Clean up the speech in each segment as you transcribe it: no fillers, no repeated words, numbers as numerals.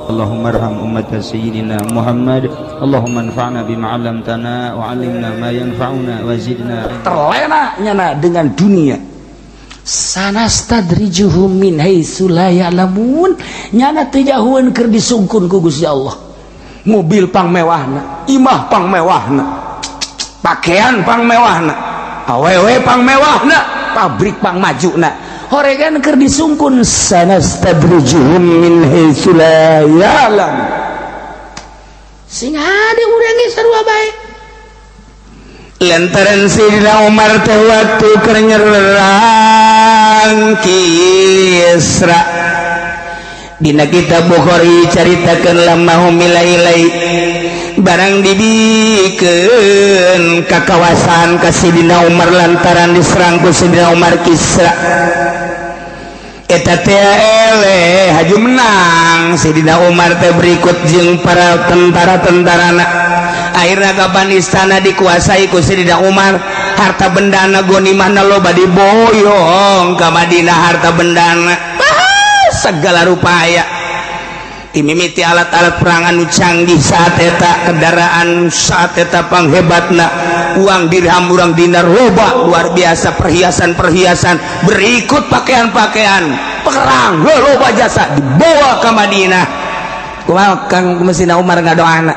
Allahumma arham ummat sayyidina Muhammad. Allahumma anfa'na bima 'allamtana wa 'allimna ma yanfa'una wa zidna. Terlena nyana dengan dunia. Sanastadrijuhum min haitsu la ya'lamun. Nyana teu jahueun keur disungkun ku Gusti Allah. Mobil pang mewahna, imah pang mewahna, pakaian pang mewahna, awewe pang mewahna, pabrik pang majuna. Horegan keur disungkun sanastadrijuhum min haitsu la ya'lam. Sing hade urang ge sarua bae. Lantaran Sayyidina Umar teh waktu keur nyerang Kisra. Dina kitab Bukhari caritakeun lama humila ilai barang dibikeun ka kawasan ka Sayyidina Umar lantaran diserang ku Sayyidina Umar Kisra. Eta teh eleh haju menang Sayyidina Umar teh berikut jeung para tentara-tentarana. Akhirna kapan istana dikuasai ku Sayyidina Umar, harta bendana ghanimahna loba diboyong ka Madinah, harta bendana segala rupa aya. Dimimiti alat-alat perang anu canggih saat eta, kendaraan saat eta panghebatna, uang dirham, urang dinar loba luar biasa, perhiasan-perhiasan berikut pakaian-pakaian perang loba jasa dibawa ke Madinah. Kumaha Kang Mesina Umar ngadoana?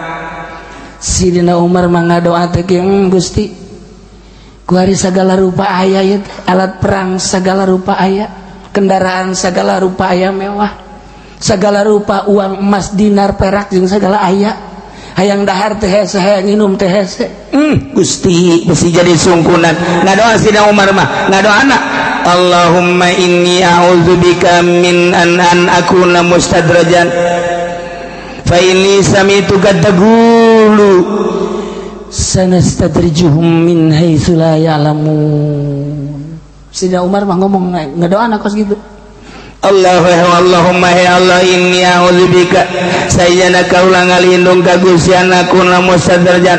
Sidina Umar mah ngadoa teh, "Gusti, kuari segala rupa aya ieu, alat perang segala rupa aya, kendaraan segala rupa aya mewah, segala rupa uang emas, dinar, perak jeung segala aya, hayang dahar teh hese, hayang minum teh hese." Gusti, mesti jadi sungkunan ngadoa Sidina Umar mah ngadoana, "Allahumma inni a'udzubika min an akuna mustadrajan fa inni sami'tuka taqulu." Sanastadrijuhum min haitsu la ya'lamun. Sidina Umar mah ngomong ngadoana kos gitu. Allah, Allahumma ya Allah, inni a'udzubika, sayyana kaula ngalindung ka Gusti, an akuna mustadrajan,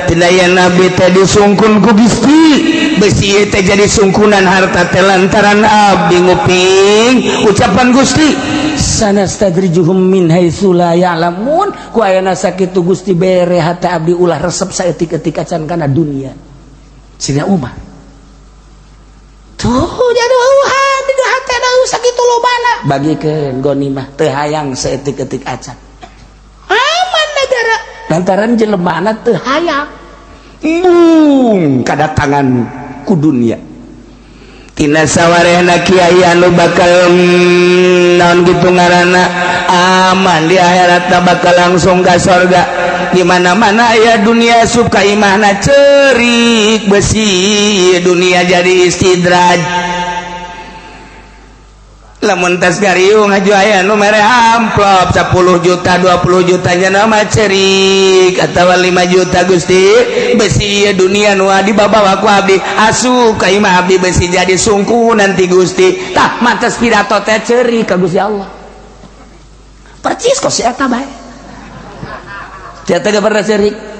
tina yen abdi teh disungkun ku Gusti, besi ieu teh jadi sungkunan harta teh lantaran abdi nguping ucapan Gusti. Sanastadrijuhum min haitsu la ya'lamun. Ku ayana sakitu Gusti, bere hate abdi ulah resep saeutik-eutik acan kana dunia. Sidina Umar tuh jadi di hatena sakitu lobana, bagikeun ghanimah, teu hayang saeutik-eutik acan, aman negara lantaran jelemana teu hayang. Embung kadatangan ku dunia. Tina sawarehna kiai anu bakal naon gitu ngaranna aman di akhirat, bakal langsung ka sorga. Di mana-mana ya dunia suka imahna cerik, besi dunia jadi istidraj. Lamun tas gariung haju aya nu mere amplop 10 juta, 20 juta nya nama cerik atau 5 juta, "Gusti, besi ieu dunia nu dibabawa ku abdi asup ka imah abdi, besi jadi sungku nanti Gusti." Tah, mantes pidato teh cerik ka Gusti Allah Percis kok si eta bae. Dia teh pernah cerik.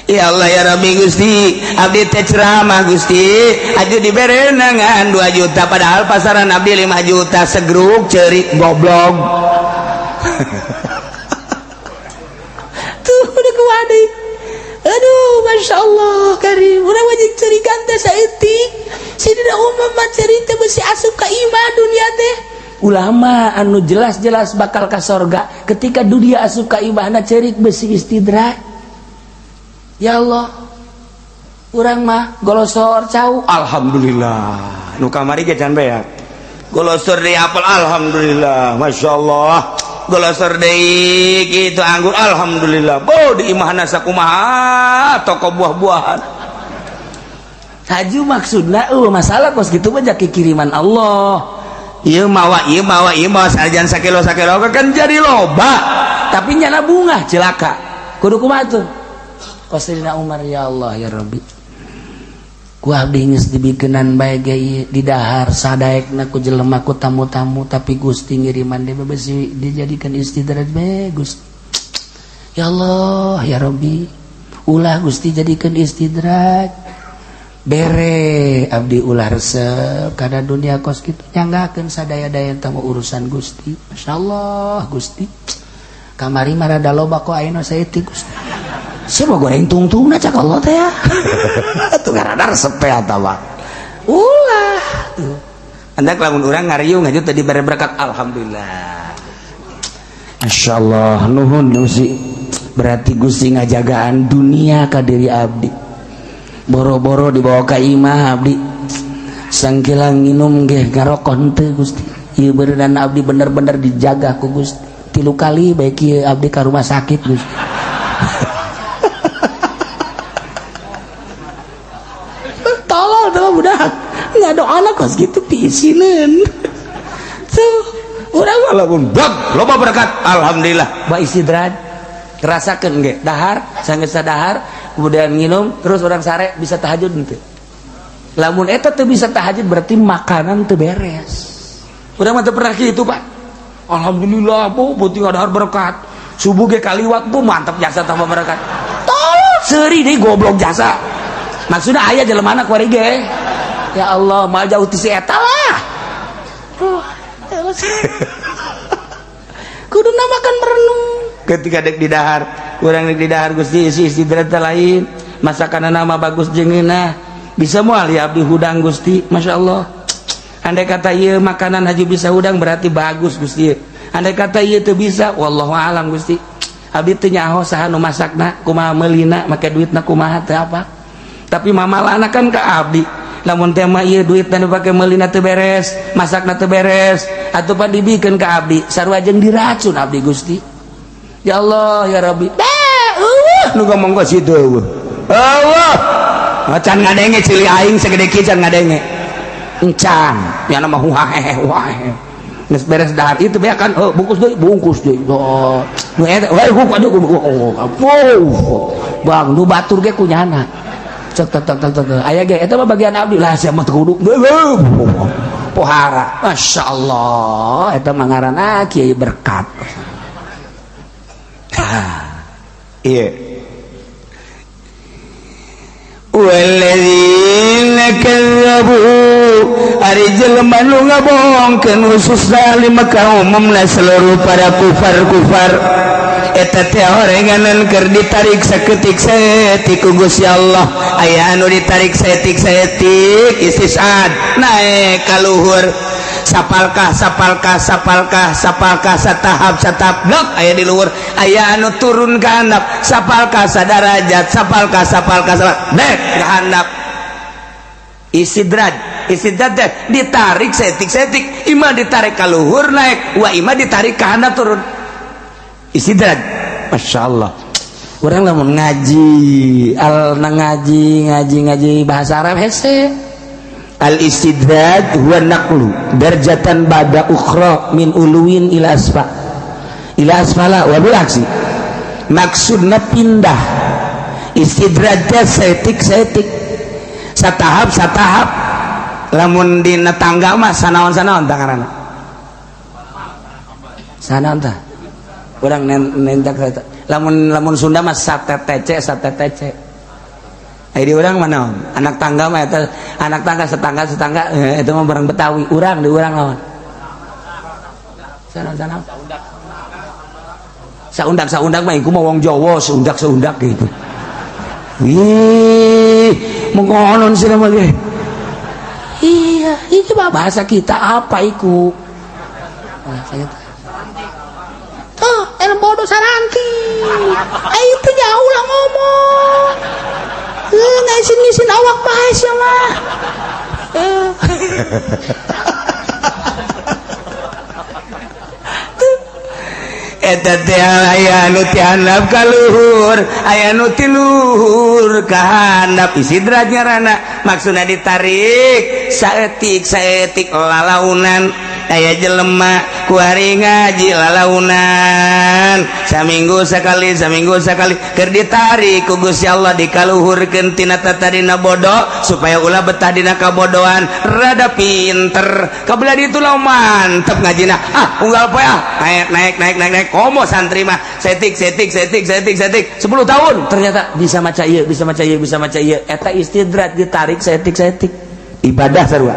Ya Allah ya Rabbi, Gusti, abdi teh ceramah, Gusti, aju dibere ngan 2 juta, padahal pasaran abdi 5 juta segruk. Cerik, goblok. Tuh udah kuadi. Aduh, masya Allah karim. Urang wajib cerikan teh saeutik. Sidina Umar mah cerik teh besi asup ka imah dunia teh. Ulama anu jelas-jelas bakal ka sorga, ketika dunia asup ka imahna cerik, besi istidraj. Ya Allah, urang mah golosor cau. Alhamdulillah, nu kamari ge can beak. Golosor deui apel, alhamdulillah, masya Allah. Golosor deui kitu anggur, alhamdulillah. Bo di imahna sakumaha toko buah-buahan. Haju maksudna masalah kos gitu mah jaki kiriman Allah. Ieu mawa, ieu mawa, ieu mawa, sanajan sakilo sakilo kan jadi loba. Tapi nyana bunga celaka, kudu kumaha tuh? Kos Sayyidina Umar, "Ya Allah ya Rabbi, ku abdi geus dibikenan bae ge di dahar sadaekna ku jelema, ku tamu-tamu, tapi Gusti ngiriman deui besi dijadikan istidraj bae. Gusti, ya Allah ya Rabbi, ulah Gusti jadikan istidraj, bere abdi ulah resep karena dunia kos kitu." Nyanggakeun sadaya-daya tamu urusan Gusti. Masya Allah Gusti. Kamari mah rada loba kok ayeuna saeutik Gusti. Sia mah goreng tungtungna cak Allah teh ya. Tuh ngaranna resep teh eta mah. Ulah tuh. Andak lamun urang ngariung aja tadi bare berkat alhamdulillah. Masyaallah nuhun Gusti. Berarti Gusti ngajagaan dunia ka diri abdi. Boro-boro dibawa ka imah abdi. Sangkilang nginum ge ngarokok henteu Gusti. Ieu beureunan abdi bener-bener dijaga ku Gusti. 3 kali baik ieu abdi ka rumah sakit Gusti. Tolol tuh budak. Ngadoana kos kitu piisineun. Tuh urang walaupun bab loba berkat alhamdulillah. Ba istidraj rasakeun ge dahar sanggeus dahar kemudian nginum terus orang sare bisa tahajud henteu. Lamun eta teu bisa tahajud berarti makanan teu beres. Urang mah teu pernah kitu, Pak. Alhamdulillah bu, penting ada berkat. Subuh ge kaliwat bu, mantap jasa tambah berkat. Tolol seuri deui goblok jasa. Maksudna aya jelema kuari ge. Ya Allah, mal jauh ti si eta lah. Kuduna makan merenung. Ketika dek di dahar, urang dek di dahar Gusti isi istirahat lain, masakan nama bagus jeung ngeunah. Bisa moal ya abdi hudang Gusti, Masya Allah. Andai kata ieu makanan haji bisa hudang berarti bagus Gusti. Andai kata ieu teu bisa, wallahu alam Gusti. Abdi teu nyaho saha nu masakna, kumaha meulina, make duitna kumaha teu apa. Tapi mamalana kan ka abdi. Lamun teh mah ieu duitna dipake meulina teu beres, masakna teu beres, atuh pan dibikeun ka abdi, sarua jeung diracun abdi Gusti. Ya Allah ya Rabbi. Bah, nu ngomong ka situ eueuh. Eueuh. Can ngadenge cili aing segede kieu can ngadenge. Encan, ya nama huhahehe huhahehe. Geus beres dahar itu beak kan, oh, bungkus deui. Oh, nu eta we huk aduh oh. Bang, nu batur ge kunyana. Cek tek tek tek tek. Aya ge eta mah bagian abdi lah sia mah teu kudu. Pohara. Masyaallah, eta mah ngaranna kiai berkat. Iya. Walladzina kadzabu ari jelema nu ngabohongkeun khususna di Mekah umumna seluruh para kufar-kufar eta teh orenganan keur ditarik saketik saeutik ku Gusti Allah. Aya anu ditarik saeutik-saeutik istisad naek ka luhur sapalkah sapalkah sapalkah sapalkah satahap satahap blok aya di luhur. Aya anu turun ka handap sapalkah sadarajat sapalkah sapalkah sapalkah dek ka handap. Istidraj istidraj teh ditarik saeutik-saeutik, imah ditarik ka luhur naek, wa imah ditarik ka handap turun. Istidraj. Masya Allah. Urang lamun ngaji al ngaji ngaji ngaji bahasa Arab hese. Al istidraj huwa naqlu darjatan ba'da ukhra min uluwin ila asfa ila asfala wa bil aksi. Maksudna pindah. Istidraj teh saeutik-saeutik, satahap satahap. Lamun dina tangga mah sanaon-sanaon tangaranna. Sanaon tah? Urang nentak lamun lamun Sunda mah satetece satetece. Ai di urang mah naon? Anak tangga mah eta anak tangga setangga setangga eta mah barang Betawi. Urang di urang lawan. Sana-sana. Saundak saundak mah iku mah wong Jawa seundak seundak gitu. Ih, mengkonon sih mah ge. Iya, itu mah bahasa kita apa iku? Bahasa kita. Tuh, el bodoh saranti. Itu jauh lah ngomong. Ngisin-ngisin awak bae sia mah. Eta teh aya anu ti handap ka luhur, aya anu ti luhur ka handap. Istidraj ngaranna, maksudna ditarik saeutik saeutik lalaunan. Aya jelema kuari ngaji lalaunan saminggu sekali saminggu sekali keur ditarik ku Gusti Allah dikaluhurkeun tina tatadina bodoh supaya ulah betah dina kabodohan rada pinter kabelah ditu lah mantep ngajina ah unggal poe ah naik naik naik naik naik komo santri mah setik setik setik setik setik 10 tahun ternyata bisa maca ieu bisa maca ieu bisa maca ieu eta istidraj ditarik setik setik ibadah sarua.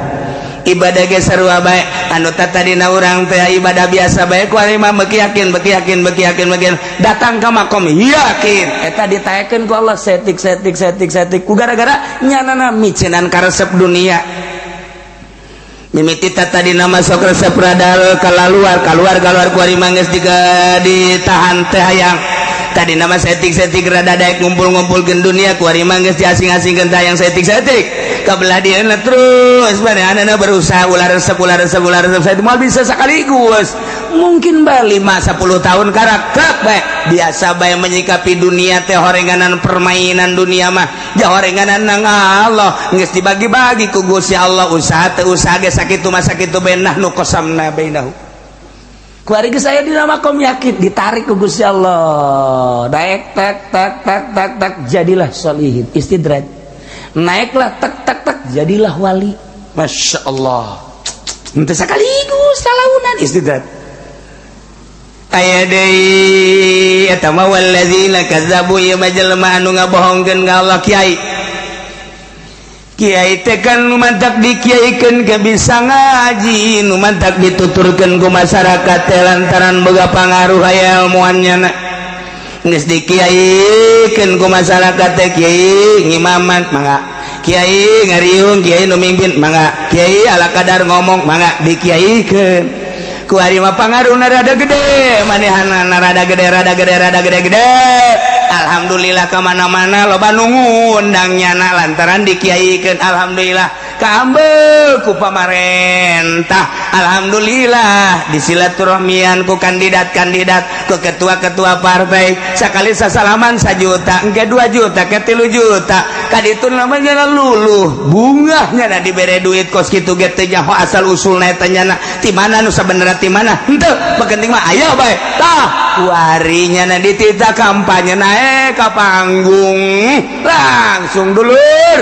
Ibadah ge sarua bae, anu tadina urang teh ibadah biasa bae, ku ari mah beuki yakin, beuki yakin, beuki yakin, beuki yakin, datang ka makom yakin. Eta ditaekeun ku Allah setik setik setik setik ku gara-gara nyanana miceunan karesep dunia. Mimiti tadi nama sok resep radal keluar keluar keluar, ku ari mah geus ditahan teh hayang. Tadi nama setik-setik rada daek ngumpul-ngumpulkeun dunia, ku ari mah geus diasing-asingkeun teh hayang setik-setik. Kabelah dieuna terus manehna berusaha ulah resep, ulah resep, ulah resep. Saya moal bisa sekaligus, mungkin bae 5 10 tahun karakter bae biasa bae menyikapi dunia teh. Horenganan permainan dunia mah jahorenganan nang Allah, geus dibagi-bagi ku Gusti Allah. Usaha teu usaha ge sakitu mah sakitu bae, nahnu qasamna bainahu. Kuari geus aya dina makom yakin, ditarik ku Gusti Allah, daek tek tek tek tek tek, jadilah solihin, istidraj, naiklah tek tek tek, jadilah wali. Masya Allah. Henteu sekaligus talaunan istidraj. Aya deui eta mah walladzina kazzabu, ieu mah jelema anu ngabohongkeun ka Allah. Kiai kiai teh kan nu mantak dikiaikeun ke bisa ngaji, nu mantak dituturkeun ku masyarakat teh lantaran boga pangaruh, aya ilmuannya. Na geus dikiaikeun ku masyarakat teh, kiai ngimaman mangga, kiai ngariung, kiai nu mimpin mangga, kiai ala kadar ngomong mangga, dikiaikeun. Ku ari mah pangaruhna rada gede, manehana rada gede, rada gede, rada gede gede. Alhamdulillah, kemana-mana loba nu ngundang nyana lantaran dikiaikeun. Alhamdulillah, kaambeu ku pamarentah, alhamdulillah disilaturahmian ku kandidat-kandidat, ku ketua-ketua partai. Sakali sasalaman 1 juta, engke 2 juta, ke 3 juta. Kaditu namanya luluh bungahnya na dibere duit kos kitu ge teu nyaho asal usulna eta nyana ti mana, nu sabenerna ti mana henteu, penting mah aya bae. Tah, kuarinya na ditita kampanye naik ka panggung langsung, dulur.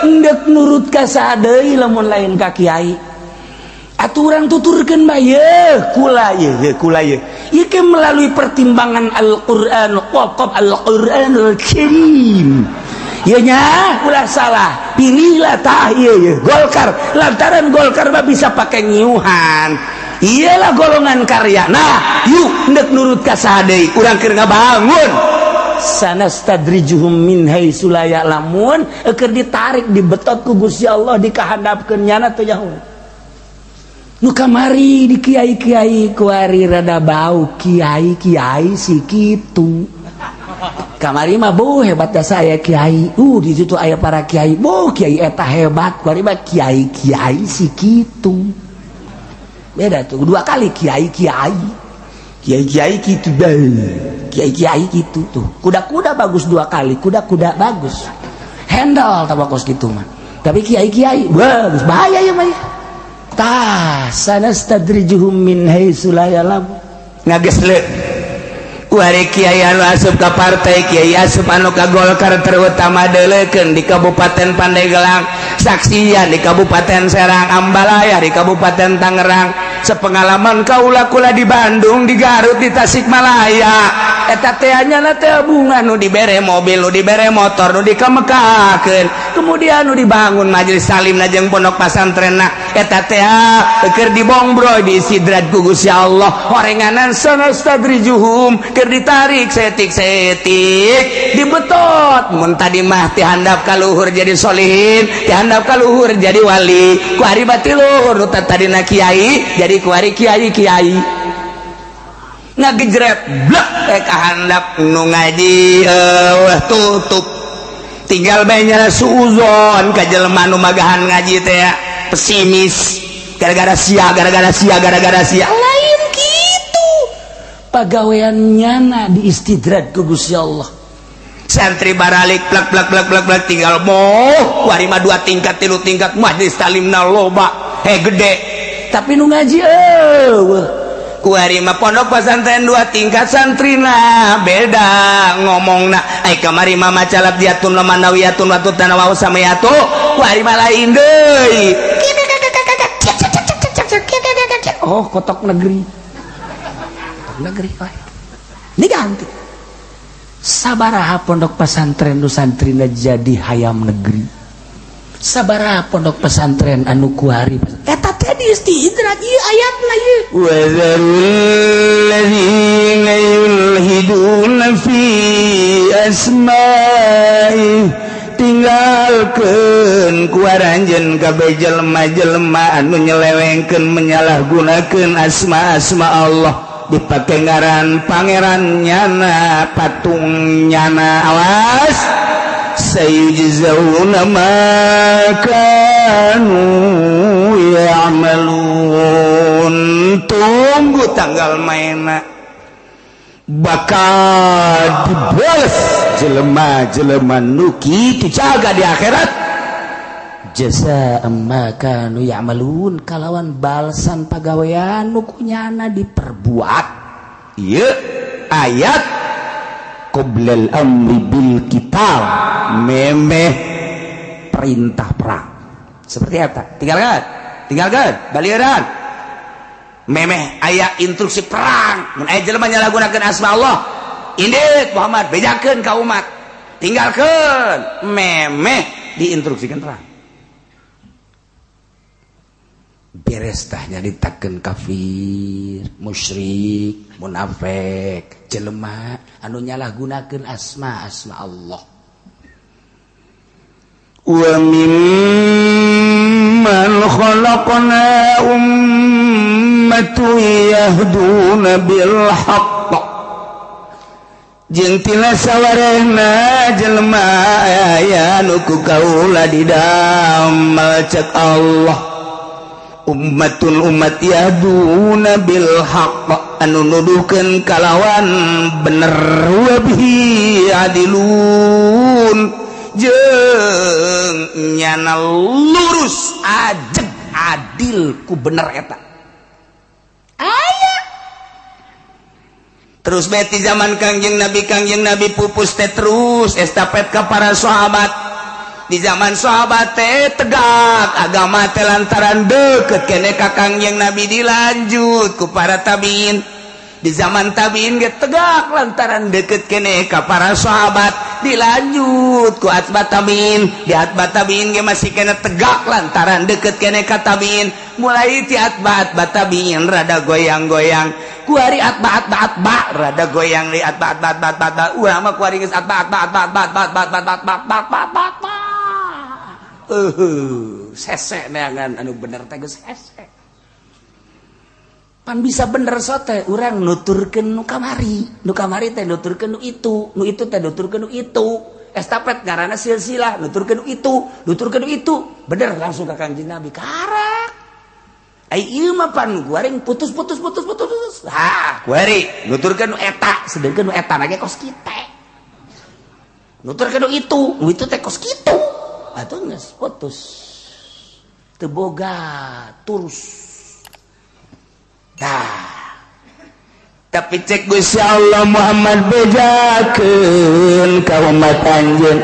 Endek nurut ka saha deui lamun lain ka kiai? Aturan tuturkeun bae kula ye, kula ye. Ieu ke melalui pertimbangan Al-Qur'an, qaf Al-Qur'anul Karim. Ieu nya ulah salah, pilihlah tah ieu ye Golkar, lantaran Golkar mah bisa pakai nyiuhan. Iyalah golongan karya. Nah, yuk, endek nurut ka saha deui? Urang keur ngabangun. Sanastadrijuhum min haitsu la ya'lamun. Keur ditarik, dibetot ku Gusti Allah, dikahandapkeun, nyana teu nyaho. Nu kamari di kiai-kiai, kuari rada bau kiai-kiai si kitu. Kamari mah bu hebat saya kiai, di situ aya para kiai, bu kiai eta hebat. Kuari mah kiai-kiai si kitu. Beda tuh, dua kali kiai-kiai, kiai-kiai gitu deh, kiai-kiai gitu tuh. Kuda-kuda bagus, dua kali kuda-kuda bagus, handle tabakos gitu mah. Tapi kiai-kiai bagus, bahaya ya mah. Tah, sanastadrijuhum min haitsu la ya'lamun. Ngagesle kuari kiai anu asup ka partai, kiai asup anu ka Golkar, terutama deuleukeun di Kabupaten Pandeglang, saksian di Kabupaten Serang, Ambalaya, di Kabupaten Tangerang. Sepengalaman kaula, kula di Bandung, di Garut, di Tasikmalaya, eta teh nya teh bunga nu dibere mobil, nu dibere motor, nu dikamekakeun, kemudian nu dibangun majelis talim jeung pondok pasantrenna, eta teh keur dibongbroy, diistidraj ku Gusti Allah. Horenganan sanastadrijuhum, keur ditarik setik-setik, dibetot. Mun tadi mah ti handap ka luhur jadi solihin, ti handap ka luhur jadi wali, ku ari bati luhur. Nu tadina kiai jadi kuari kiai kiai ngagejret blek eh ka handap. Nu ngaji tutup, tinggal bae nyala suuzon ka jelema nu magahan ngaji teh, pesimis gara-gara sia, gara-gara sia, gara-gara sia. Lain gitu, pagawean nyana di istidraj ku Gusti Allah. Santri baralik plak plak plak plak plak, tinggal moh kuari mah dua tingkat, tilu tingkat, majelis talimna loba, he gede. Tapi nu ngaji eueuh. Kuari mah pondok pesantren dua tingkat, santrina beda ngomongna. Ai kamari mah macalap diatun lamanawiyatun watut tanawau samayatu, kuari mah lain deui. Oh, kotok negeri, kotok negeri. Oh, ini ganti sabaraha pondok pesantren nu santrina jadi hayam negeri. Sabaraha pondok pesantren anu kuari eta teh diistidraj ieu ayatna ieu. Wa dzarul ladzina yulhiduna fi asma'i, tinggalkeun ku aranjeun kabeh jelema-jelema anu nyelewengkeun menyalahgunakeun asma-asma Allah, dipake ngaran pangeran nyana, patung nyana. Awas, sayujzauna ma kanu ya'malun. Tunggu tanggal maena bakal dibalas jelema-jelema nu kitu jaga di akhirat. Jasa amma kanu ya'malun, kalawan balsan pagawean nu kunyana diperbuat. Ieu ayat qoblal amri bil qital, memeh perintah perang seperti apa? Tinggalkan, tinggalkan balieuran. Memeh aya instruksi perang, mun aya jelema nyalahgunakeun asma Allah, indit Muhammad bejakeun ka umat, tinggalkeun. Memeh diinstruksikan perang, beres tah nyaritakeun kafir, musyrik, munafik, jelema anu nyalahgunakeun asma-asma Allah. Wa mimman khalaqna ummatun yahduna bil haqq, jeung tina sawarehna jelema aya nu ku kaula didamel cek Allah. Ummatun umat yahduna bil haqq, anu nuduhkeun kalawan bener, wa bihi adilun, jeung nyana lurus ajeg adil ku bener eta. Aya terus beti zaman Kangjeng Nabi, Kangjeng Nabi pupus teh terus estafet ka para sahabat. Di zaman sahabat teh tegak agama teh lantaran deket kene ka Kangjeng Nabi, dilanjut ku para tabiin. Di zaman tabiin ge tegak lantaran deket kene ka para sahabat, dilanjut ku atba tabiin. Di atba tabiin ge masih kene tegak lantaran deket kene ka tabiin. Mulai ti atba atba tabiin rada goyang-goyang, kuari atba atba atba rada goyang di atba atba atba atba atba. Urang mah kuari geus atba atba atba atba atba atba atba atba atba atba atba atba. Sese neangan anu bener teh geus hese. Pan bisa bener sote urang nuturkeun nu kamari, nu kamari teh nuturkeun nu itu, nu itu teh nuturkeun nu itu. Estafet ngaranna silsilah, nuturkeun nu itu, nuturkeun nu itu. Bener langsung ka Kangjeng Nabi karak. Ai ieu mah pan guaring putus putus putus putus putus. Ha, kuari nuturkeun nu eta, sedengkeun nu eta na ge kos kitu. Nuturkeun nu itu, nu itu teh kos kitu. Atuh geus putus. Teu boga terus. Nah, tapi cek Gusti Allah Muhammad bejakeun ka umat anjeun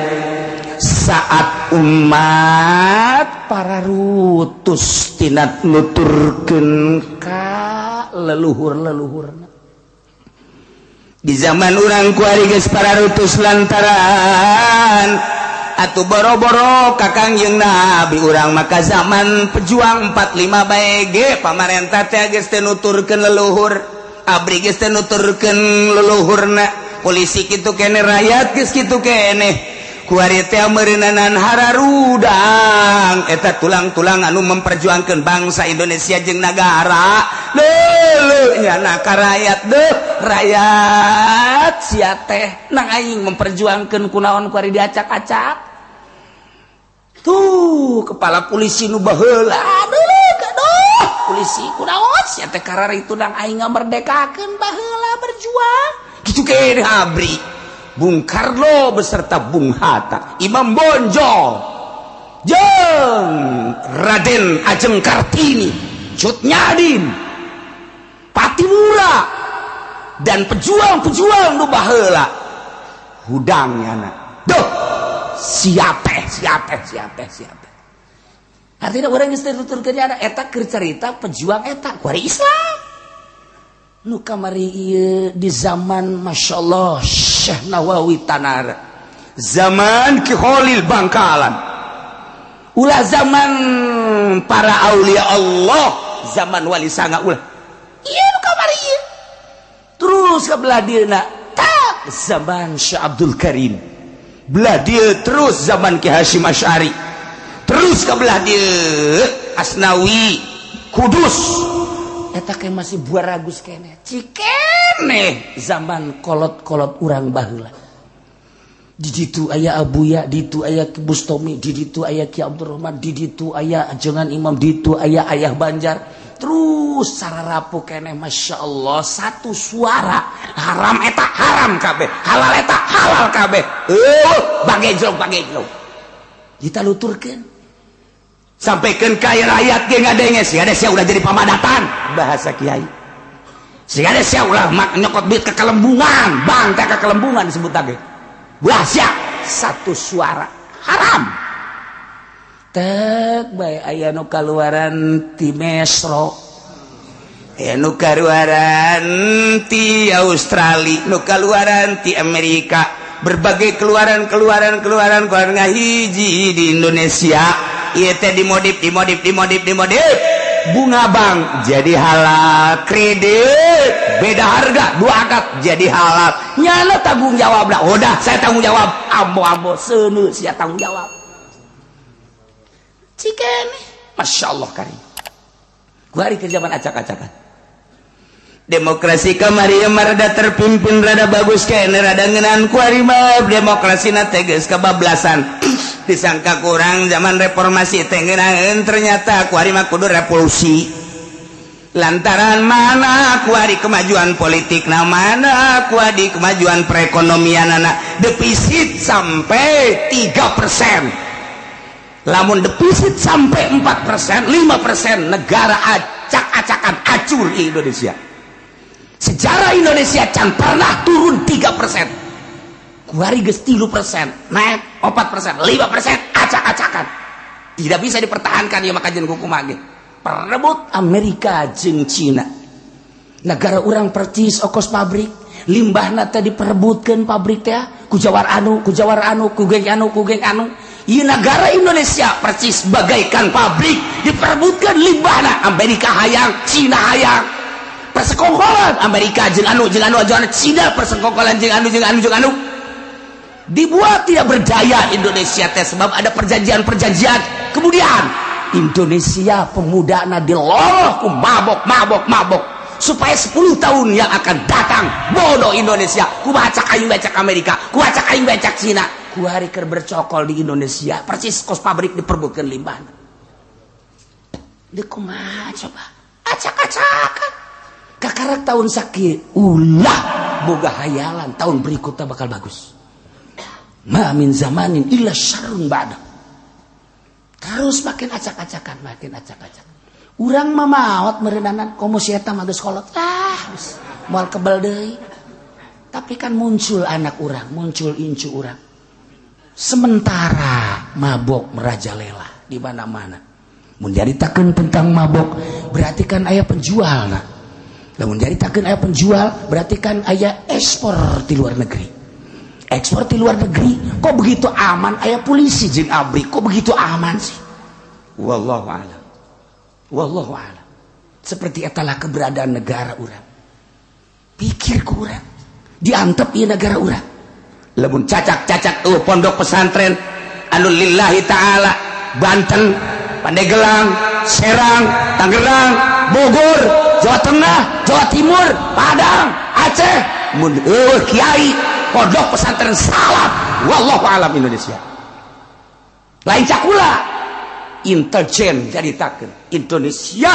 saat umat para rutus tina nuturkeun ka leluhur-leluhurna. Di zaman urang kuari geus para rutus lantaran atuh boro-boro ka Kangjeng Nabi urang maka zaman pejuang 45 bae ge pamarentah teh geus teu nuturkeun leluhur, abri geus teu nuturkeun leluhurna, polisi kitu kene, rakyat geus kitu kene. Kuari teh meureuneunan hararudang eta tulang-tulang anu memperjuangkeun bangsa Indonesia jeung nagara. Leuleuk nyana ka rakyat deuh, rakyat sia teh nang aing memperjuangkeun kunaon kuari diacak-acak. Tuh kepala polisi nu baheula, aduh aduh polisi kunaon sia teh kararitu nang aing ngamerdekakeun baheula berjuang. Kitu kene abri Bung Karno beserta Bung Hatta, Imam Bonjol, jeung Raden Ajeng Kartini, Cut Nyadin, Patimura, dan pejuang-pejuang nu baheula. Hudang nyana. Duh, siapa siapa siapa siapa. Artinya urang geus tuturkeun ada eta keur carita pejuang eta kuari Islam. Nu kamari ieu di zaman masyaallah Syekh Nawawi Tanara, zaman Ki Khalil Bangkalan, Ulah zaman para aulia Allah, zaman wali sanga ulah. Ieu nu kamari ieu. Terus ka belah dieuna tak zaman Syekh Abdul Karim. Belah dieu terus zaman Ki Hasyim Asy'ari. Terus ka belah dieu Asnawi Kudus. Eta ke masih buaragus keneh. Cikene zaman kolot-kolot urang baheula. Di ditu aya Abuya, di ditu aya Ki Bustomi, di ditu aya Ki Abdurrahman, di ditu aya Ajengan Imam, di ditu aya Ayah Banjar. Terus sararapu keneh Masya Allah, satu suara haram eta haram kabeh, halal eta halal kabeh. Bagejlong bagejlong. Ditaluturkeun. Sampaikan ka rakyat ge ngadenge sia sia ulah jadi pamadatan bahasa kiai. Sia sia ulah mak nyokot duit ke kelembungan, bang teh ke kelembungan disebut lagi. Ulah sia satu suara haram. Tek bae aya nu kaluaran ti Mesro, aya nu kaluaran ti Australia, nu kaluaran ti Amerika, berbagai keluaran-keluaran keluaran keluaran ngahiji di Indonesia. Ieu teh dimodif dimodif dimodif dimodif bunga bank jadi halal, kredit beda harga dua akad jadi halal. Nyana tanggung jawab lah, udah saya tanggung jawab, ambo-ambo seuneu sia tanggung jawab. Cikene Masya Allah karim. Kuari ke zaman acak-acakan. Demokrasi kamari rada terpimpin rada bagus kene rada ngeunaan kuari mah demokrasina teh geus kebablasan. Disangka kurang zaman reformasi teh ngeunaheun ternyata kuari mah kudu revolusi. Lantaran mana kuari kemajuan politik na mana kuari kemajuan perekonomianana defisit sampai 3%. Lamun defisit sampai 4%, 5% negara acak-acakan acur di Indonesia. Sejarah Indonesia can pernah turun 3%. Kuari geus 3%, naik 4%, 5% acak-acakan. Tidak bisa dipertahankan ya maka jeung kumaha ge. Perebut Amerika jeung Cina. Negara urang percis okos pabrik, limbahna teh diperebutkeun pabrik teh ku jawar anu, ku jawar anu, ku geng anu, ku geng anu. Ieu negara Indonesia percis bagaikan pabrik diperebutkan limbahna Amerika hayang, Cina hayang. Persekongkolan Amerika jeung anu jeung anu jeung anu, Cina persekongkolan jeung anu jeung anu jeung anu. Dibuat tidak berdaya Indonesia teh sebab ada perjanjian-perjanjian. Kemudian Indonesia pemudana diloloh ku mabok mabok mabok supaya 10 tahun yang akan datang bodoh Indonesia ku bacak aing becak Amerika, ku bacak aing becak Cina. Ku hari keur bercokol di Indonesia persis kos pabrik diperbutkeun limbahna. Deuk kumaha coba? Acak-acakan. Kakarak tahun sakieu ulah boga hayalan tahun berikutnya bakal bagus. Ma min zamanin illa syarrun ba'da. Terus makin acak-acakan, makin acak-acakan. Urang mah maot meureunana komo si eta mah geus kolot. Ah, geus moal kebel deui. Tapi kan muncul anak urang, muncul incu urang. Sementara mabok merajalela di mana-mana. Mun nyaritakeun tentang mabok, berarti kan aya penjual nah. Lamun nyaritakeun aya penjual, berarti kan aya ekspor di luar negeri. Ekspor di luar negeri, kok begitu aman? Aya polisi jeung abri, kok begitu aman sih? Wallahu a'lam. Wallahu a'lam. Seperti etalah keberadaan negara urang. Pikir ku urang, diantep ieu negara urang. Lamun cacak-cacak pondok pesantren anu lillahi ta'ala Banten, Pandeglang, Serang, Tangerang, Bogor, Jawa Tengah, Jawa Timur, Padang, Aceh, mun eueuh kiai pondok pesantren salaf, wallahu alam Indonesia. Lain cakula intelijen jaritakeun Indonesia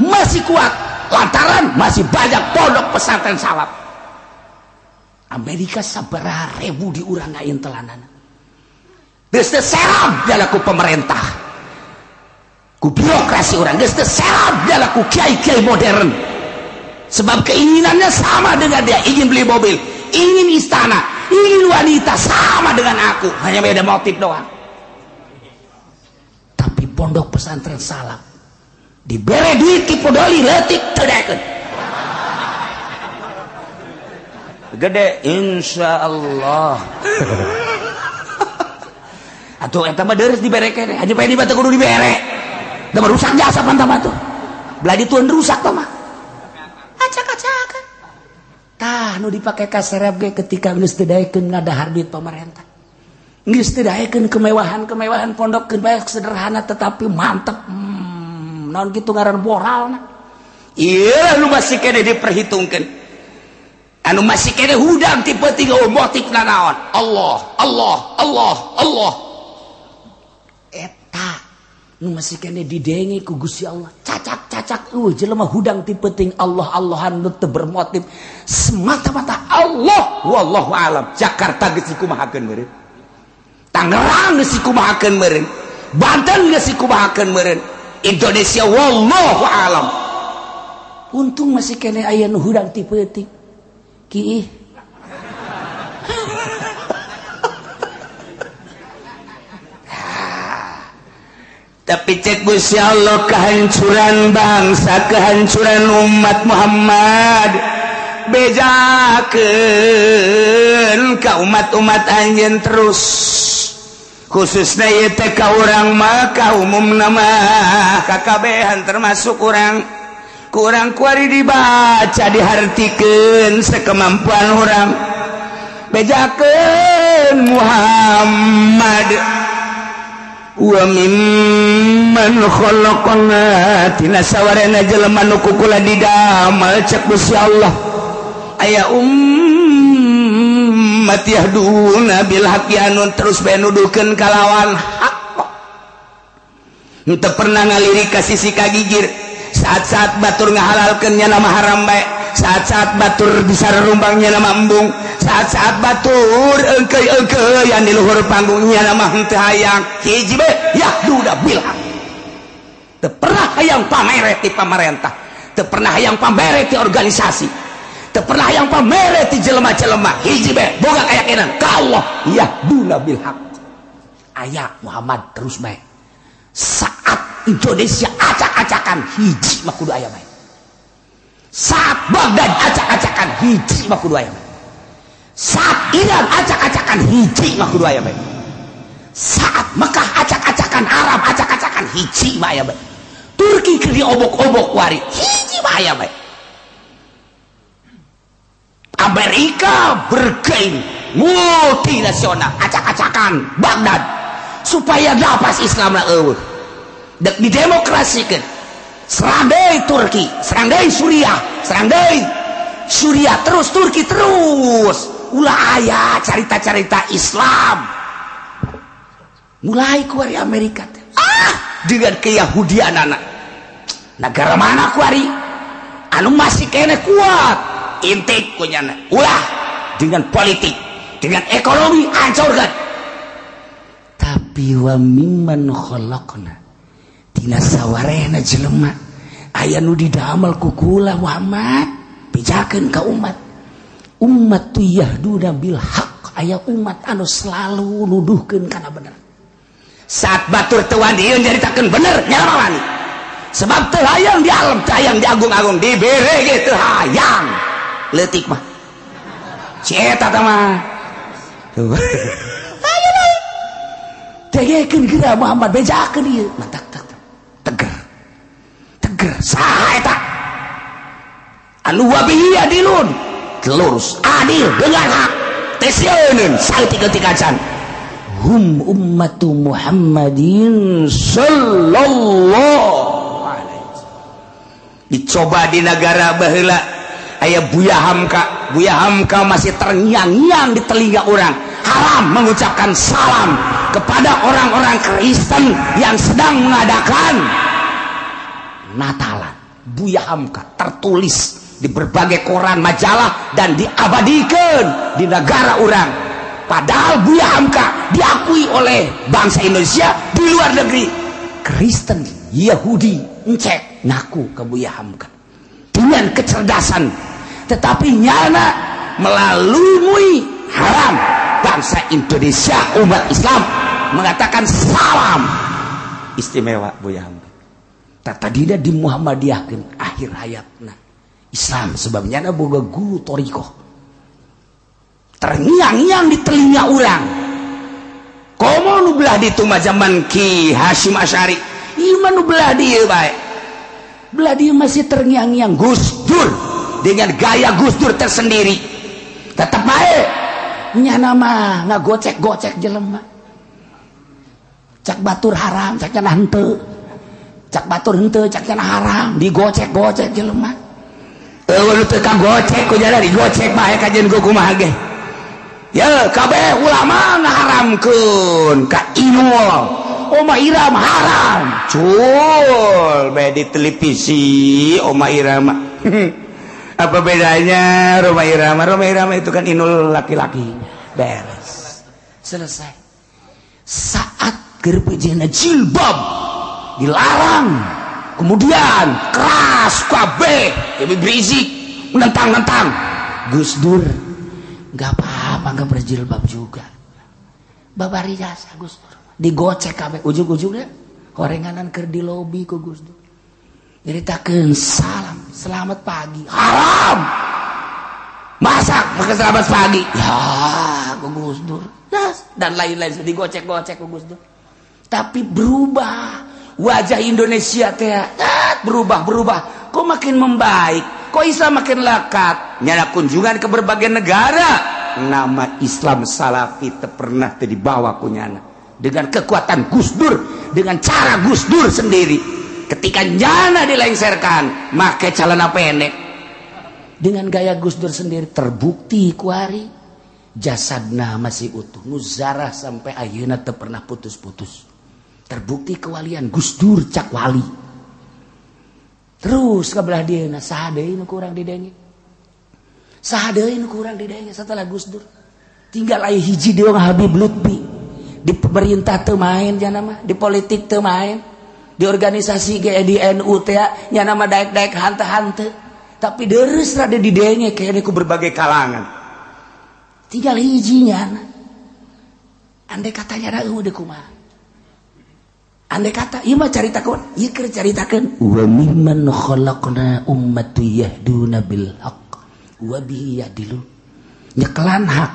masih kuat lantaran masih banyak pondok pesantren salaf. Amerika sabaraha ribu di urang ngaintelanana. Geus teu serab ku pemerintah, ku birokrasi urang, geus teu serab ku kiai-kiai modern. Sebab keinginannya sama dengan dia, ingin beli mobil, ingin istana, ingin wanita, sama dengan aku, hanya beda motif doang. Tapi pondok pesantren salaf dibere duit ki podoli leutik teu daekeun. Gede insyaallah. Atuh eta mah deres dibere keneh. Haji Pendi mah teu kudu dibere. Da rusak jasa pan mah tuh. Belah dituan rusak tah mah. Acak-acakan. Tah nu dipake ka serep ge ketika geus teu daekeun ngadahar duit pamarentah. Geus teu daekeun kemewahan-kemewahan pondok keun bae sederhana tetapi mantep. Naon kitu ngaran moralna. Ieu nu masih keneh diperhitungkeun. Anu masih kene hudang tipe 3 motif naon Allah Allah Allah Allah eta nu masih kene didenge ku Gusti Allah cacak-cacak jelema hudang tipe ting Allah Allahan nu teu bermotif semata-mata Allah wallahu alam. Jakarta geus dikumahakeun meureun, Tangerang geus dikumahakeun meureun, Banten geus dikumahakeun meureun, Indonesia wallahu alam. Untung masih kene aya nu hudang tipe ting ki. Tapi cek Gusti Allah kehancuran bangsa, kehancuran umat Muhammad bejakeun ka umat-umat anjeun terus, khususnya ieu teh ka urang mah ka umumna mah kakabehan termasuk urang. Kurang kuari dibaca dihartikeun sekemampuan orang bejakeun Muhammad wa mimman khalaqna tina sawarena jelema nu kukula didamel cek Gusti Allah aya ummat yahduna bil haqqi anu terus bae nuduhkeun kalawan hak henteu pernah ngalirik ka sisi kagigir. Saat-saat batur ngahalalkeunnya nama haram bae, saat-saat batur bisa rumbangnya nama embung, saat-saat batur engkeu-engkeu yang di luhur panggungnya nama henteu hayang hiji bae yahduda bil haq. Teu pernah hayang pamere ti pamarentah, teu pernah hayang pamere ti organisasi, teu pernah hayang pamere ti jelema-jelema, hiji bae boga keyakinan ka Allah yahduna bil haq. Aya Muhammad terus bae. Saat Indonesia acak-acakan hiji mah kudu aya bae. Saat Baghdad acak-acakan hiji mah kudu aya bae. Saat Iran acak-acakan hiji mah kudu aya bae. Saat Mekah acak-acakan, Arab acak-acakan hiji mah aya bae. Turki keur diobok-obok wari hiji mah aya bae. Amerika bergeng multinasional acak-acakan Baghdad supaya lapas Islam lah eueuh. Dek didemokrasikan, serang deui Turki, serang deui Suriah, serang deui Suriah terus, Turki terus, ulah aya carita-carita Islam mulai kuari Amerika teh. Dengan keyahudian anak negara mana kuari anu masih kene kuat intik kunyana ulah dengan politik, dengan ekonomi hancurkan. Tapi wa mimman khalaqna tina sawarehna jelema aya nu didamel ku kula Muhammad bejakeun ka umat. Umat tu yahduna bil haq, aya umat anu selalu nuduhkeun kana bener. Saat batur teu wani nyaritakeun bener nya wani. Sebab teu hayang di alam, teu hayang di agung-agung dibere ge teu hayang. Leutik mah. Si eta tah mah. Tuh. Ayo lain. Degekeun geura Muhammad bejakeun ieu. Mantak tak. Teger. Teger saha eta? Anu wabihi adilun, lurus, adil dengan hak. Teh sieun saeutik-eutik acan. Hum ummatu Muhammadin sallallahu alaihi wasallam. Dicoba di negara baheula aya Buya Hamka. Buya Hamka masih terngiang-ngiang di telinga orang. Haram mengucapkan salam kepada orang-orang Kristen yang sedang mengadakan Natalan. Buya Hamka tertulis di berbagai koran, majalah, dan diabadikan di negara orang. Padahal Buya Hamka diakui oleh bangsa Indonesia di luar negeri. Kristen, Yahudi, encek ngaku ke Buya Hamka dengan kecerdasan, tetapi nyana melalui haram bangsa Indonesia umat Islam mengatakan salam istimewa Buya Hamka. Tadina di Muhammadiyahkeun akhir hayatna Islam sebabnya na boga guru thoriqoh terngiang-ngiang di telinga orang. Komo nu belah ditu mah zaman Ki Hasyim Asy'ari. Ieu mah nu belah dieu bae. Belah dieu masih terngiang-ngiang Gus Dur dengan gaya Gus Dur tersendiri. Tetep bae nyana mah ngagocek-gocek jelema. Cak batur haram, cak cenah henteu. Cak batur henteu, cak cenah haram, digocek-gocek jelema. Eueuh nu teu kagocek ku jada digocek bae kajeun ku kumaha ge. Ya kabeh ulama ngaharamkeun ka Inul. Oma Irama haram. Cul bae di televisi Oma Irama. Apa bedanya Roma Irama? Roma Irama itu kan Inul laki-laki. Beres. Selesai. Saat keur jilbab dilarang, kemudian keras kabeh, lebih berisik, menentang-nentang. Gus Dur nggak apa-apa, nggak berjilbab juga. Babari jasa Gus Dur. Digocek kabeh ujung-ujungnya horenganan keur di lobi ku Gus Dur. Nyeritakeun salam, selamat pagi. Haram. Masak pakai selamat pagi. Ya, ku Gus Dur. Yes. Dan lain-lain digocek-gocek ku Gus Dur. Tapi berubah wajah Indonesia teh, berubah-berubah. Kok makin membaik, kok Islam makin lekat. Nyala kunjungan ke berbagai negara, nama Islam Salafi teu pernah teu dibawa ku nyana. Dengan kekuatan Gus Dur, dengan cara Gus Dur sendiri. Ketika nyana dilengserkan, make celana pendek. Dengan gaya Gus Dur sendiri terbukti kuari jasadna masih utuh. Nu zarah sampai ayeuna teu pernah putus-putus. Terbukti kewalian Gus Dur cak wali. Terus ke belah dieuna saha deui nu kurang didenge? Saha deui nu kurang didenge setelah Gus Dur? Tinggal aya hiji deui Habib Lutfi. Di pemerintah teu main jana mah, di politik teu main, di organisasi ge di NU teh nyana mah daek-daek hante-hante. Tapi deres rada didenge kayaknya ku berbagai kalangan. Tinggal hiji nyana. Andai katanya da eueuh kumaha? Andai kata ieu mah caritakeun, ieu keur caritakeun wa mimman khalaqna ummatu yahduna bil haqq wa bihi ya'dilun. Nyekelan hak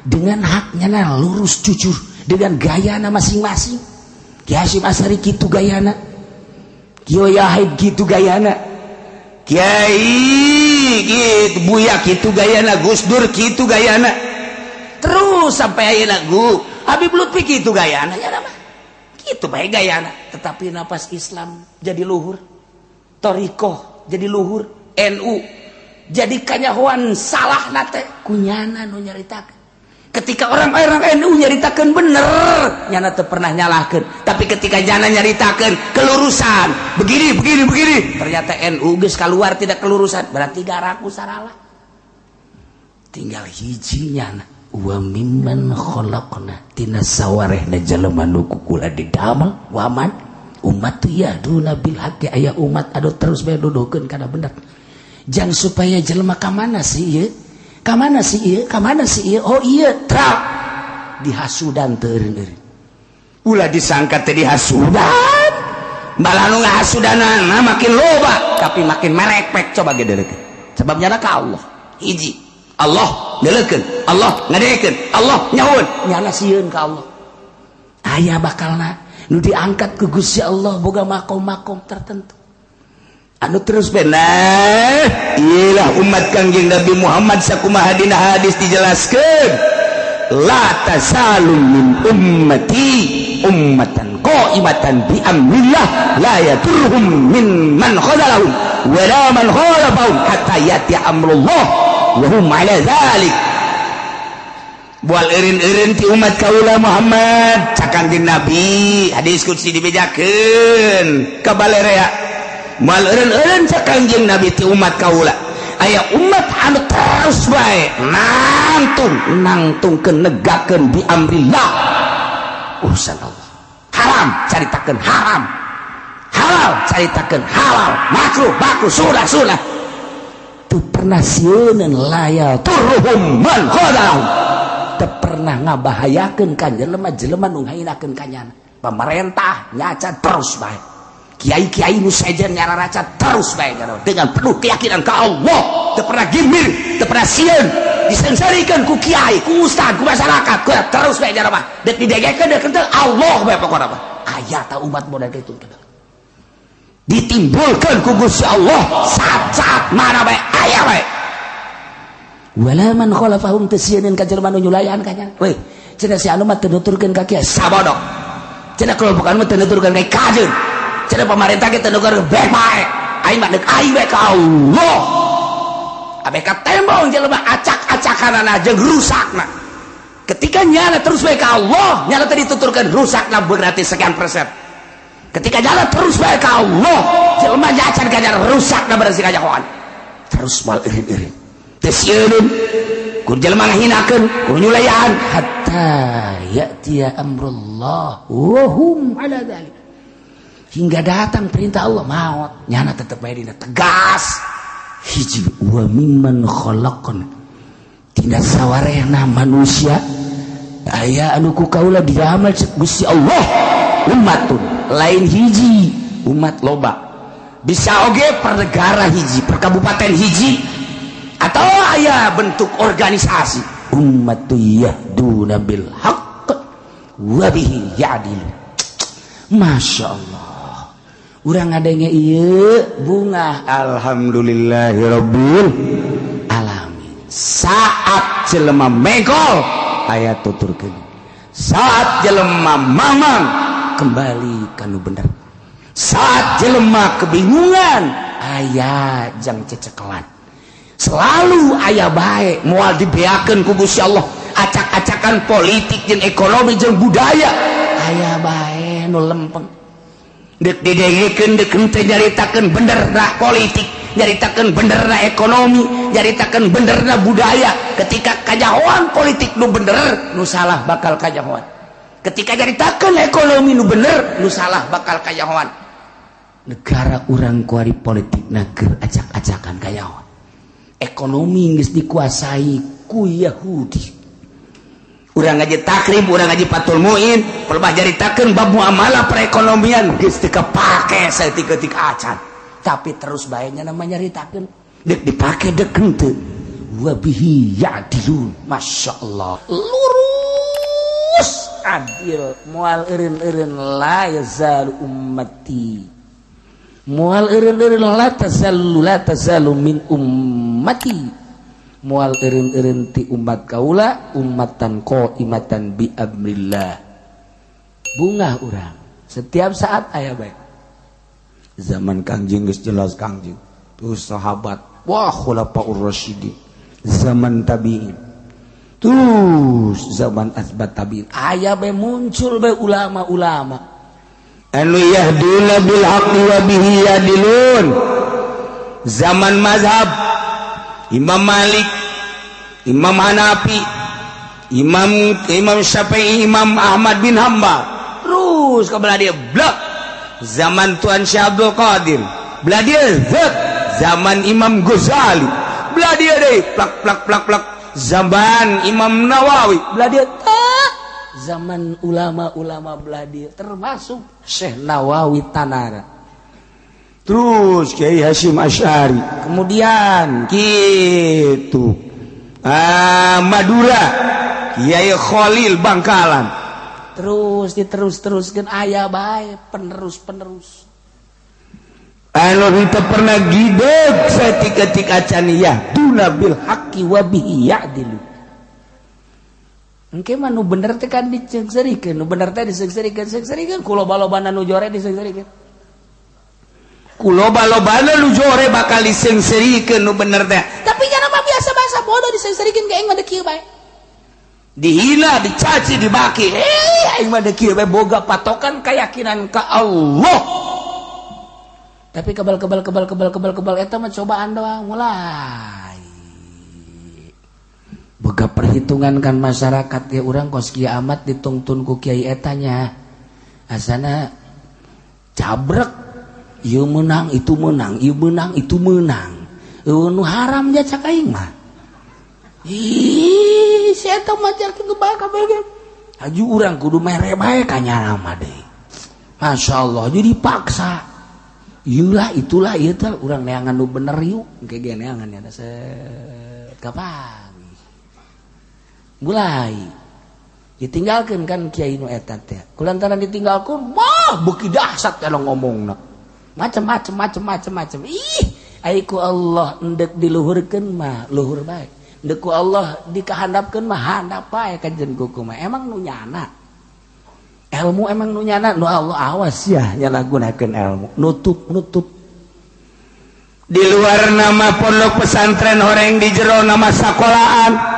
dengan haknya na lurus jujur dengan gayana masing-masing. Ki Hasyim Asy'ari kitu gayana, Kiai Yahid kitu gayana, Kiai gitu, Buya kitu gayana, Gus Dur kitu gayana. Terus sampai ayeuna gu Habib Lutfi kitu gayana ya mah. Kitu bae gayana, tetapi napas Islam jadi luhur, thoriqoh jadi luhur, NU jadi kanyahoan salah nate kunyana nu nyaritakeun. Ketika orang-orang NU nyaritakeun bener, nyana teu pernah nyalahkeun. Tapi ketika nyana nyaritakeun kelurusan, begini begini begini, ternyata NU geus keluar tidak kelurusan, berarti garaku saralah. Tinggal hiji nyana. Wa mimman khalaqna tina sawarehna jelema nu ku kula didamel waman umat yahduna bil haqqi aya umat anu terus bae nuduhkeun kana bener. Jang supaya jelema ka mana sih ieu? Ka mana sih ieu? Ka mana sih ieu? Oh ieu tra dihasudan teu eureun-eureun. Ulah disangka teh dihasudan. Malah nu ngahasudanana makin loba, tapi makin merekpek coba ge deurekeun. Sebab nyana ka Allah. Hiji Allah ngeleukeun, Allah ngadekeun, Allah nyaun, nyana sieun ka Allah. Aya bakalna nu diangkat ku Gusti Allah boga makom-makom tertentu. Anu terus benar, iyalah umat Kangjeng Nabi Muhammad sakumaha dina hadis dijelaskeun, la tasalu min ummati ummatan qa'imatan bi amrillah la yaturhum min man khadalahum wa la man khalafahum hatta yati amrullah wa hum ala dzalik. Bual eureun-eureun ti umat kaula Muhammad cak Kangjeng Nabi hadis qudsi dibejakeun ka balerea. Moal eureun-eureun cak Kangjeng Nabi ti umat kaula aya umat anu terus bae nangtung nangtungkeun negakeun bi amrillah urusan Allah. Haram caritakeun haram, halal caritakeun halal, makruh makruh, sunah sunah. Teu pernah sieuneun layal turhum man khadalahum, teu pernah ngabahayakeun ka jelema-jelema nu ngahinakeun ka nyana. Pemerintah nyaca terus bae. Kiai-kiai nu sejen nyararaca terus bae dengan penuh keyakinan ka Allah, teu pernah gimir, teu pernah sieun disengsarikeun ku kiai, ku ustad, ku masyarakat, ku terus bae nyarama. Dek didegekeun dek henteu Allah bae pokona mah. Aya ta umat model kitu ditimbulkeun ku Gusti Allah saat-saat mana bae aya bae. Wala man khalafahum teu sieun ka jelema nu nyulayan ka nya. Weh, cenah si anu mah teu nuturkeun ka kiai sabodo. Cenah kelompok anu mah teu nuturkeun ka kajeun. Cenah pemerintah kita nuturkeun bae bae. Aing mah deuk aing bae ka Allah. Abe ka tembong jelema acak-acakanana jeung rusakna. Ketika nyala terus bae ka Allah, nyala tadi dituturkeun rusakna berarti sekian persen. Ketika nyala terus bae ka Allah, jelema nyacan ka rusakna berarti kajahoan. Terus mal irin-irin. Teu sieun ku jelema ngahinakeun, ku nyulayan hatta ya'tiya amrullah wa hum ala dzalik. Hingga datang perintah Allah maut, nyana tetep bae dina tegas. Hiji wa mimman khalaqna tina sawarehna manusia aya anu ku kaula diamal cek Gusti Allah umatun lain hiji umat loba bisa oge per negara hiji per kabupaten hiji atau aya bentuk organisasi ummatu yahduna bil haqq wa bihi ya'dilu. Masya Allah urang ngadenge ieu bunga alhamdulillahirabbil alamin. Saat jelema megol aya tuturkeun, saat jelema mamang kembali kanu bener, saat jelema kebingungan aya jang cecekelan, selalu aya bae moal dibeakeun ku Gusti Allah. Acak-acakan politik jeung ekonomi jeung budaya aya bae nu lempeng dek didengekeun dek henteu nyaritakeun benerna politik, nyaritakeun benerna ekonomi, nyaritakeun benerna budaya. Ketika kajahoan politik nu bener, nu salah bakal kajahoan. Ketika nyaritakeun ekonomi nu bener, nu salah bakal kajahoan. Negara urang kuari politikna keur acak-acakan kajahoan. Ekonomi geus dikuasai ku Yahudi. Urang ngaji Takrib, urang ngaji Fathul Muin, pelebah nyaritakeun bab muamalah perekonomian geus teu kapake saeutik-eutik acan. Tapi terus bae nya namanya nyaritakeun dek dipake dek henteu. Wa bihi ya'dilun. Masya Allah lurus adil moal eureun-eureun la yazalu ummati moal eureun-eureun la tazalu min ummati moal eureun-eureun ti umat kaula ummatan qaimatan bi amrillah. Bungah urang setiap saat aya bae. Zaman Kangjeng geus jelas Kangjeng terus sahabat wah khulafaur rasyidin, zaman tabiin terus zaman asbat tabiin aya bae muncul bae ulama-ulama anu yahduna bil haqqi wa bihi yadilun. Zaman mazhab Imam Malik, Imam Hanafi, Imam Syafi'i, Imam Ahmad bin Hambal, terus ke belah dia blek. Zaman Tuan Syekh Abdul Qadir belah dia zek. Zaman Imam Ghazali belah dia deh plak plak plak plak. Zaman Imam Nawawi belah dia tak. Zaman ulama-ulama belah dia termasuk Syekh Nawawi Tanara, terus Kiai Hasyim Asy'ari, kemudian gitu Madura Kiai Khalil Bangkalan, terus diterus-teruskeun aya bae penerus-penerus anu henteu pernah gideg saeutik-eutik acan yahduna bil haqqi wa bihi ya'dilu. Engke mah nu bener teh kan diseungseurikeun, nu bener teh diseungseurikeun, ku loba-lobana nu jore diseungseurikeun. Ku loba-lobana nu jore bakal diseungseurikeun nu bener teh. Tapi nya mah biasa bahasa bodoh diseungseurikeun ge aing mah deuk kieu bae. Dihina, dicaci, dibaki. Aing mah deuk kieu bae boga patokan keyakinan ka Allah. Tapi kebal-kebal kebal kebal kebal kebal eta mah cobaan doang mulai. Boga perhitungan kan masyarakat ya urang kos kieu amat ditungtun ku kiai eta nya. Asana cabrek ieu meunang itu meunang, ieu meunang itu meunang. Eueuh nu haram ja cak aing mah. Ih, si eta mah cak gebak kabeh. Haju urang kudu mere bae ka nyana mah deui. Masyaallah jadi dipaksa. Iyalah itulah ieu teh urang neangan nu bener yuk engke ge neangan ya set kapan mulai ditinggalkeun kan kiai nu eta teh kulantaran ditinggalkeun wah beuki dahsyat kana ngomongna macam-macam macam-macam macam ih ai ku Allah endek diluhurkeun mah luhur bae endek ku Allah dikahandapkeun mah handap bae kajen kuku mah emang nu nyana ilmu emang nu nyana nu Allah awas ya nyalahgunakeun ilmu nutup-nutup di luar nama pondok pesantren horeng di jero nama sakolaan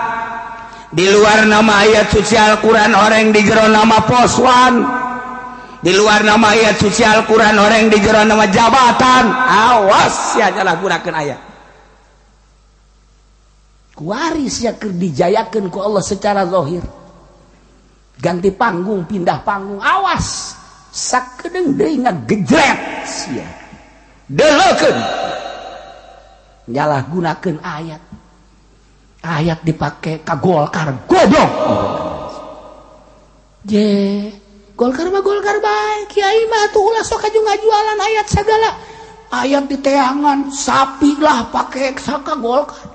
di luar nama ayat suci Al-Quran horeng di jero nama poswan di luar nama ayat suci Al-Quran horeng di jero nama jabatan awas ya nyalahgunakeun ayat kuaris ya keur dijayakeun ku Allah secara zahir ganti panggung pindah panggung awas sakedeung deui ngagejret sia deleukeun nyalahgunakeun ayat ayat dipake ka Golkar goblok je Golkar mah Golkar bae kiai mah atuh ulah sok aju ngajualan ayat segala ayat diteangan sapi lah pake saka Golkar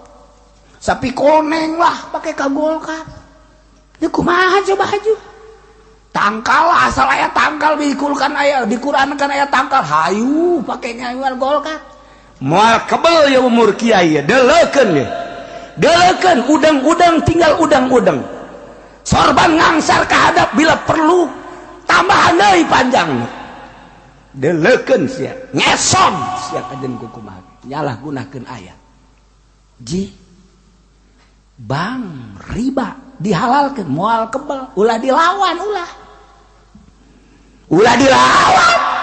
sapi koneng lah pake ka Golkar ya kumaha coba haju tangkal asal ayat tangkal dikulkan ayat dikurankan ayat tangkal hayu pake ngajual Golkar moal kebel ya umur kiai deleukeun ya deleukeun udang-udang tinggal udang-udang sorban ngangsar kahadap bila perlu tambahan deui panjang deleukeun sia ngeson sia kajen kumaha nyalahgunakeun ayat ji bang riba dihalalkeun moal kebel ulah dilawan ulah ulah dilawan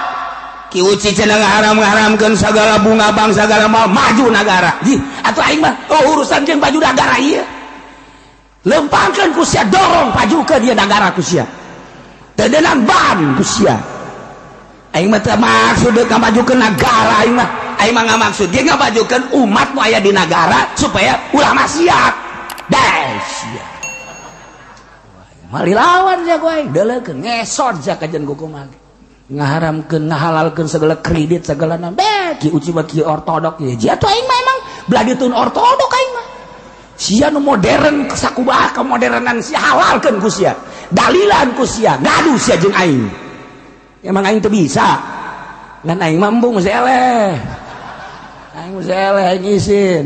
Ki Uci cenah ngaharam-ngaharamkeun sagala bunga bang sagala mal maju nagara ji atuh aing mah oh urusan jeung baju nagara ieu lempangkeun ku sia dorong pajukeun ieu nagara ku sia teu deunang ban ku sia aing mah teu maksud deuk ngamajukeun nagara aing mah ngamaksud ge ngamajukeun umat nu aya di nagara supaya ulah maksiat deh sia mah dilawan sia ku aing deuleukeun ngesot sia kajen ku kumaha ngaharamkeun ngahalalkeun segala kredit segala naon beh Ki Uci mah kieu ortodok ye atuh aing mah emang belah ditun ortodok aing mah sia nu modern sakumaha kemodernan sia halalkeun ku sia dalilan ku sia ngadu sia jeung aing emang aing teu bisa ngan aing mah embung geus eleh aing geus eleh aing isin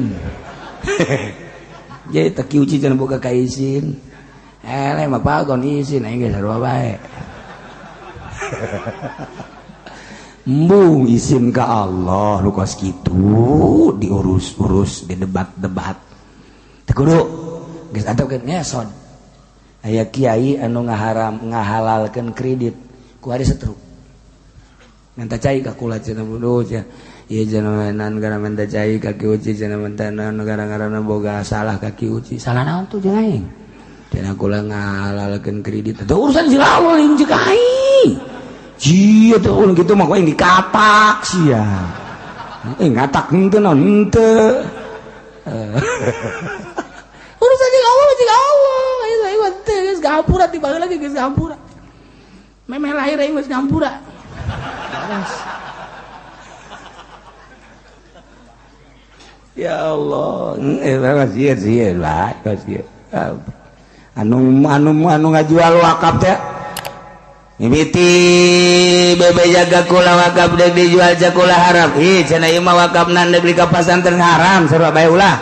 jadi teh Ki Uci cenah boga ka isin eleh mah pagon isin aing geus sarua bae embung isin ka Allah lu kos kitu diurus-urus didebat-debat teu kudu geus atukeun ngeson aya kiai anu ngaharam ngahalalkeun kredit ku hari setruk minta cai ka kula cenah bodoh cenah ieu cenah nan gara minta cai ka Ki Uci cenah minta naon gara-garana boga salah ka Ki Uci salah naon tuh jeung aing cenah kula ngahalalkeun kredit teu urusan jeung Allah jeung jeung aing sia teh ulun kitu mah ku aing dikatak sia ngatak henteu naon henteu urusan jeung Allah jeung Allah aing mah teu geus ngahampura ti baheula ge geus ngahampura memeh lahir aing geus ngahampura ya Allah sia sia lah sia anu anu anu ngajual wakaf teh mimiti bebe jaga kula wakaf deuk dijual jakula haram ih cenah ieu mah wakafna deuk di ka pasantren haram sarua bae ulah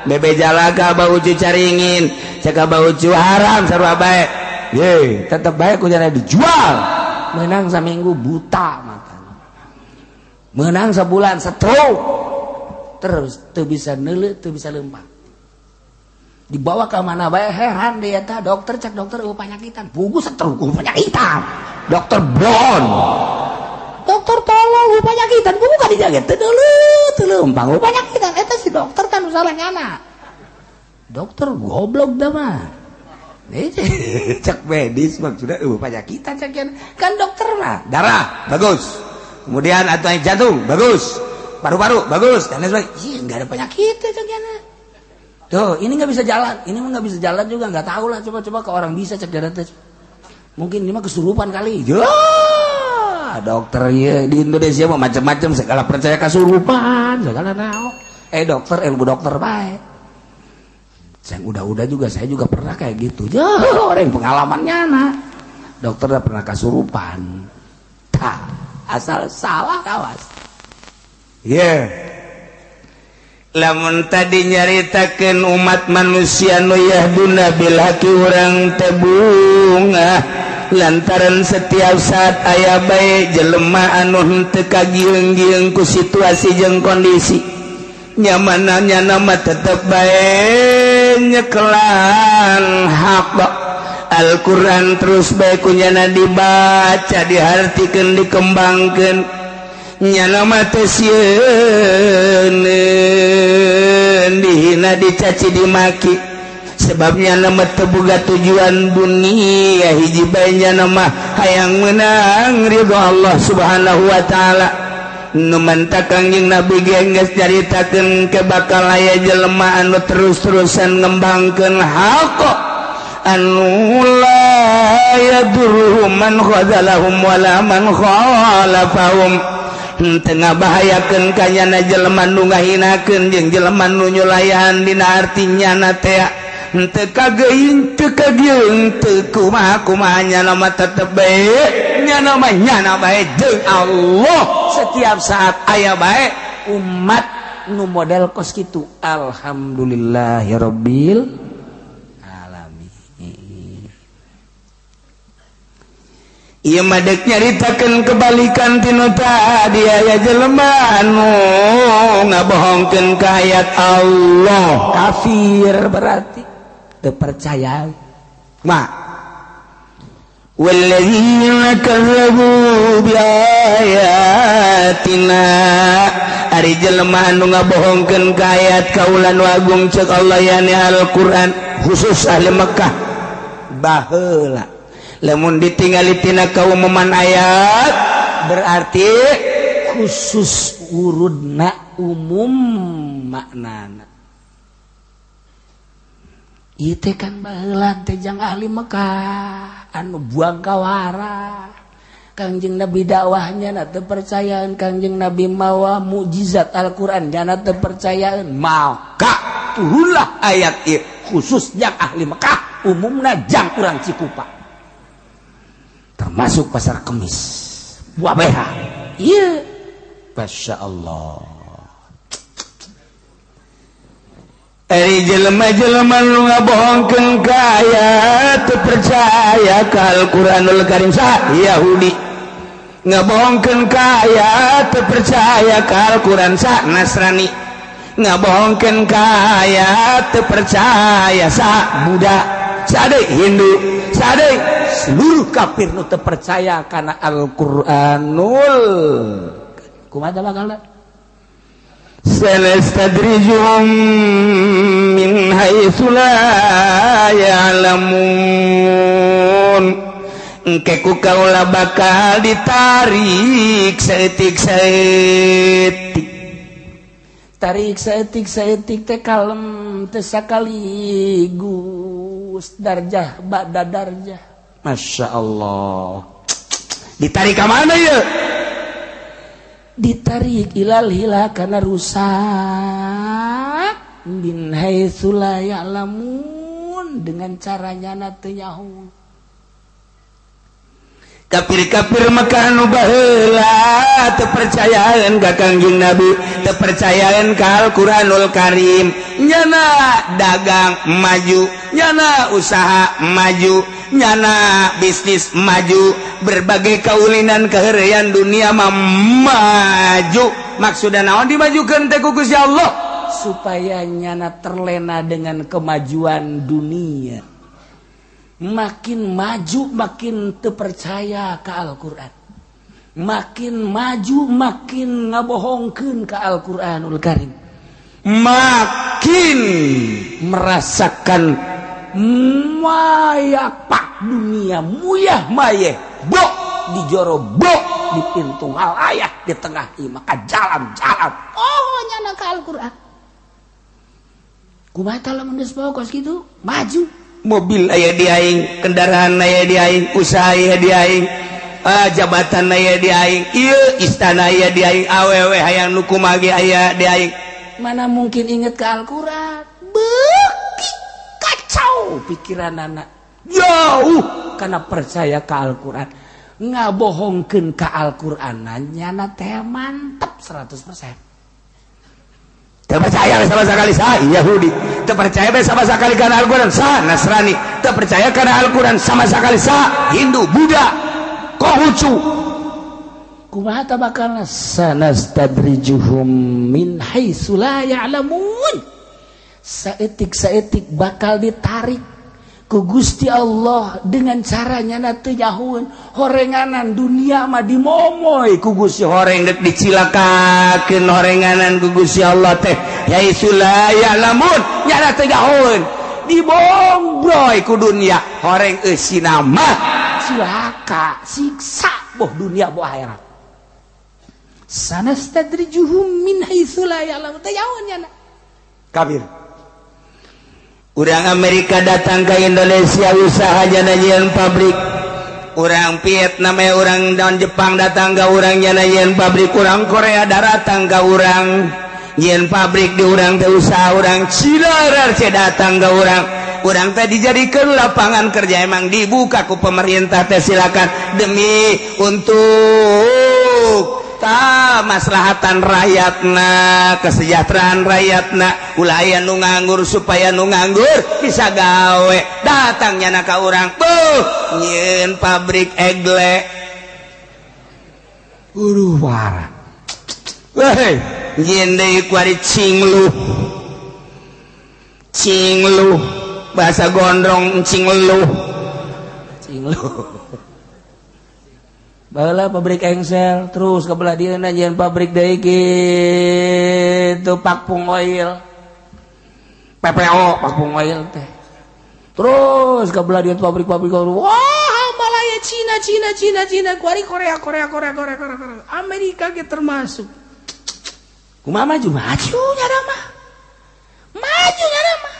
bebe jalaga bau ucu caringin caka bau ucu haram sarua bae ye tetep bae ku cenah dijual menang saminggu buta matana menang sebulan stroke terus teu bisa neuleuh teu bisa lempang dibawa ke mana bae heran dia teh dokter cek dokter eueuh panyakitan bugu stroke eueuh panyakitan dokter bon dokter tolong eueuh panyakitan bugu ka dijaga teu neuleuh teu lempang eueuh panyakitan eta si dokter kan salah nyana dokter goblok dah mah cek medis maksudnya eueuh panyakitan cek kan dokter mah darah bagus kemudian atau jantung bagus paru-paru bagus dan lain sebagainya ih enggak ada penyakit cek nyana tuh ini nggak bisa jalan ini mah nggak bisa jalan juga nggak tahu lah coba-coba ke orang bisa cek jalan teh mungkin ini mah kesurupan kali ya Wah, dokter ya di Indonesia mah macam-macam, segala percaya kasurupan, segala naon. Dokter ilmu dokter baik. Saya udah-udah juga, saya juga pernah kayak gitu. Ya, orang pengalamannya nah. Dokter udah pernah kasurupan. Tak, asal salah kawas. Ya. Yeah. Lamun tadi nyaritakeun umat manusia nu yahduna bil haqi urang teh bungah lantaran setiap saat aya bae jelema anu henteu kagieung-gieung ku situasi jeung kondisi nyamananya nama tetep bae nyekelan hak Al-Qur'an terus bae kunyana dibaca dihartikeun dikembangkeun nyana mah teh sieun dihina dicaci dimaki sebabnya nama teu boga tujuan dunia hiji bae nyana mah hayang meunang ridho Allah Subhanahu wa taala. Nu mantap Kangjeng Nabi ge geus nyaritakeun ke bakal aya jelema anu terus-terusan ngembangkeun hak anu la yadurruhum man khadzalahum wala man khalafahum. Tengah bahayakeun ka nyana jelema nu ngahinakeun jeung jelema nu nyulayan dina arti nyana teh henteu kageuing teu kagieung teu kumaha-kumaha nyana mah tetep bae nyana mah nyana bae jeung Allah setiap saat aya bae umat nu model kos kitu. Alhamdulillahirabbil alamin. Ieu mah deuk nyaritakeun kebalikan tinu tadi aya jelema anu ngabohongkeun ka ayat Allah kafir berarti teu percaya ma walladzina kazzabu biayatina ari jelema anu ngabohongkeun ka ayat kaula nu agung ceuk Allah yani Al-Qur'an khusus ahli Mekah baheula lamun ditingali tina kaumuman ayat berarti khusus urudna umum maknana. Ieu teh kan baheula teh jang ahli Mekah anu buang kawara Kangjeng Nabi dakwahnya na teu percayaan Kangjeng Nabi mawa mukjizat Al-Qur'an jana teu percayaan maka turunlah ayat ieu khusus jang ahli Mekah umumna jang urang Cikupa termasuk pasar Kemis wabeha iya Masya Allah. Ari jelema-jelema nu ngabohongkeun ka ayat teu percaya ka Al-Qur'anul Karim sah Yahudi ngabohongkeun ka ayat teu percaya ka Al-Qur'an sah Nasrani ngabohongkeun ka ayat teu percaya sah Buddha sade Hindu sade seluruh kafir nu teu percaya kana Al-Qur'anul kumaha bakalna sanastadrijuhum min haitsu la ya'lamun engke ku kaula bakal ditarik saeutik-saeutik tarik saeutik-saeutik teh kalem teh sakaligus darjah ba'da darjah. Masya Allah. Ditarik ka mana ya? Ditarik ilal hila karena rusak min haitsu la ya'lamun dengan caranya na teu nyaho. Kafir-kafir Mekah nu baheula teu percayaan ka Kangjeng Nabi, teu percayaan ka Al-Qur'anul Karim. Nyana dagang maju, nyana usaha maju, nyana bisnis maju, berbagai kaulinan keherean dunia mah maju. Maksudna naon dimajukeun teh ku Gusti Allah? Supaya nyana terlena dengan kemajuan dunia. Makin maju makin terpercaya ke Al-Qur'an. Makin maju makin ngabohongkeun ke Al-Qur'anul Karim. Makin merasakan mayapak dunia muyah mayeh bok di joro bok di pintu halayah di tengah imah ka jalan-jalan. Oh nyana ka Al-Qur'an. Kumaha tah lamun geus kos kitu? Maju mobil aya di aing, kendaraan aya di aing, usaha aya di aing. Jabatan aya di aing, ieu istana aya di aing, awewe hayang nu kumaha ge aya di aing. Mana mungkin inget ke Al-Quran? Beuki kacau pikiran anak jauh karena percaya ke Al-Quran, ngabohongkeun ke Al-Quran nyana teh mantep 100%. Teu percaya sama sekali sah Yahudi, teu percaya sama sekali karena Al-Quran sah Nasrani, teu percaya karena Al-Quran sama sekali sah Hindu, Buddha, Konghucu. Kumaha ta bakalna sanastadrijuhum min haitsu la ya'lamun. Saeutik-saeutik bakal ditarik ku Gusti Allah dengan caranya na teu nyahueun. Horenganan dunia mah dimomoy ku Gusti, horeng dek dicilakakeun horenganan ku Gusti Allah teh haitsu la ya'lamun, nyana teu nyahueun, dibombroy ku dunia horeng eusina mah cilaka, siksa boh dunia boh akhirat. Sanastadrijuhum min haitsu la ya'lamun, teu nyahueun nyana kafir. Urang Amerika datang ke Indonesia usaha jana nyieun pabrik, urang Vietnam, urang dan Jepang datang ke urang jana nyieun pabrik, urang Korea datang ke urang nyieun pabrik di urang teh usaha, urang Cina RRC datang ke urang, urang teh dijadikan lapangan kerja emang dibuka ku pemerintah teh silakan demi untuk ta maslahatan rakyatna, kesejahteraan rakyatna, ulah aya nu nganggur supaya nu nganggur bisa gawe. Datangnya na ka urang tuh nyieun pabrik egle, uruh parah. Weh, nyieun deui kuari cingluh, cingluh bahasa gondrong cingluh, cingluh. Baheula pabrik engsel, terus ke belah dieu nyieun pabrik deui kitu Pakpung Oil. PPO Pakpung Oil teh. Terus ke belah dieu pabrik-pabrik, wah Malaya, Cina, Cina, Cina, Cina, kuari Korea, Korea, Korea, Korea, Korea, Korea, Amerika ge termasuk. Kumaha maju maju nyana mah. Maju nyana mah.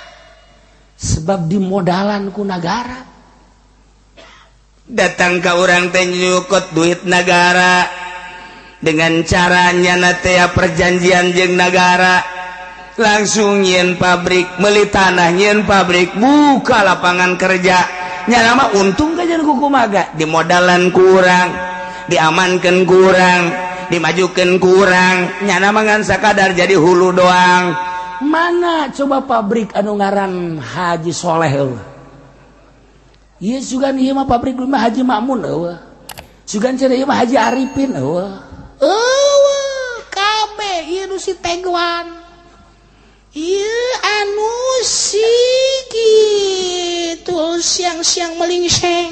Sebab dimodalan ku nagara. Datang ke orang teh nyukut duit negara dengan caranya teh perjanjian jeung negara, langsung nyieun pabrik, meuli tanah nyieun pabrik, buka lapangan kerja. Nyana mah untung kajian kukumaga, dimodalan kurang, diamankan kurang, dimajukan kurang, nyana mah ngan sakadar jadi hulu doang. Mana coba pabrik anu ngaran Haji Soleh eueuh. Ieu sugan ieu mah pabrik mah Haji Makmun eueuh. Sugan cenah ieu mah Haji Arifin eueuh. Eueuh kabeh ieu nu si Teguan. Ieu anu si kitu siang-siang melingseng.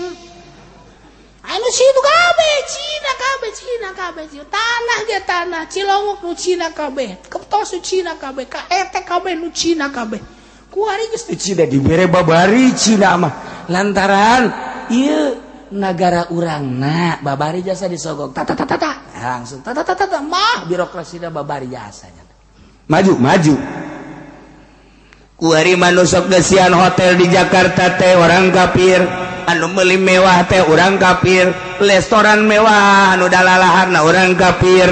Anu si itu kabeh Cina kabeh, Cina kabeh, tanah ge tanah Cilongok nu Cina kabeh, Keptos nu Cina kabeh, KET kabeh nu Cina kabeh. Kuari geus teu Cina dibere babari Cina mah. Lantaran ieu nagara urangna babari jasa disogok tata tata tata langsung tata tata tata mah birokrasina babari jasanya. Maju maju. Kuari manusok gesian hotel di Jakarta teh orang kafir, anu meuli mewah teh orang kafir, restoran mewah anu dalalaharna orang kafir.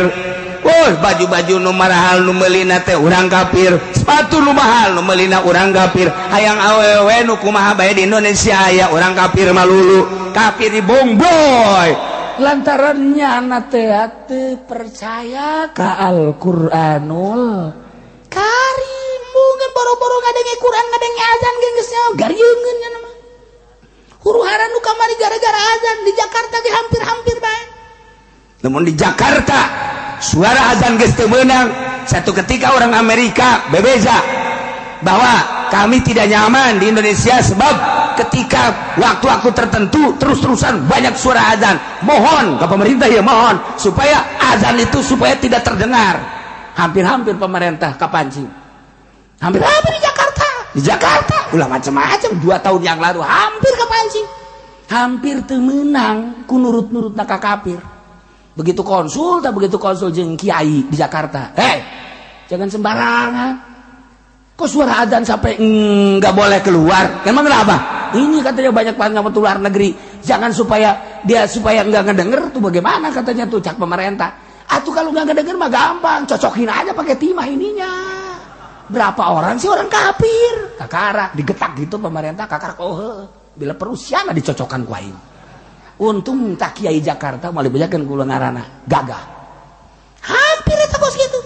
Oh, baju-baju nu marahal nu meulina teh urang kafir, sepatu nu mahal nu meulina urang kafir, hayang awewe nu kumaha bae di Indonesia aya urang kafir malulu, kafir dibongboy. Lantaran nyana teh teu percaya ka Al-Qur'anul Karim, mungkin boro-boro ngadenge Quran ngadenge azan ge geus nyaho garieungeun nya mah. Huru hara nu kamari gara-gara azan di Jakarta ge hampir-hampir bae. Namun di Jakarta suara azan geus teu meunang. Satu ketika orang Amerika bebeza bahwa kami tidak nyaman di Indonesia sebab ketika waktu-waktu tertentu terus-terusan banyak suara azan. Mohon ke pemerintah ya, mohon supaya azan itu supaya tidak terdengar. Hampir-hampir pemerintah kapancing. Hampir-hampir di Jakarta. Di Jakarta ulah macam-macam 2 tahun yang lalu hampir kepancing. Hampir teu meunang ku nurut-nurutna ka kafir. Begitu konsul, tak begitu konsul jeung kiai di Jakarta. Hei, jangan sembarangan. Kok suara adzan sampai nggak boleh keluar? Emang kenapa? Ini katanya banyak banget luar negeri. Jangan supaya dia supaya nggak ngedenger tuh bagaimana katanya tuh cak pemerintah. Atuh kalau nggak ngedenger mah gampang, cocokin aja pakai timah ininya. Berapa orang sih orang kafir? Kakara digetak gitu pemerintah kakara oh bila perusiana dicocokkan ku aing. Untung tak kiai Jakarta malah bejakeun kula ngaranna gagah. Hampir eta kos gitu.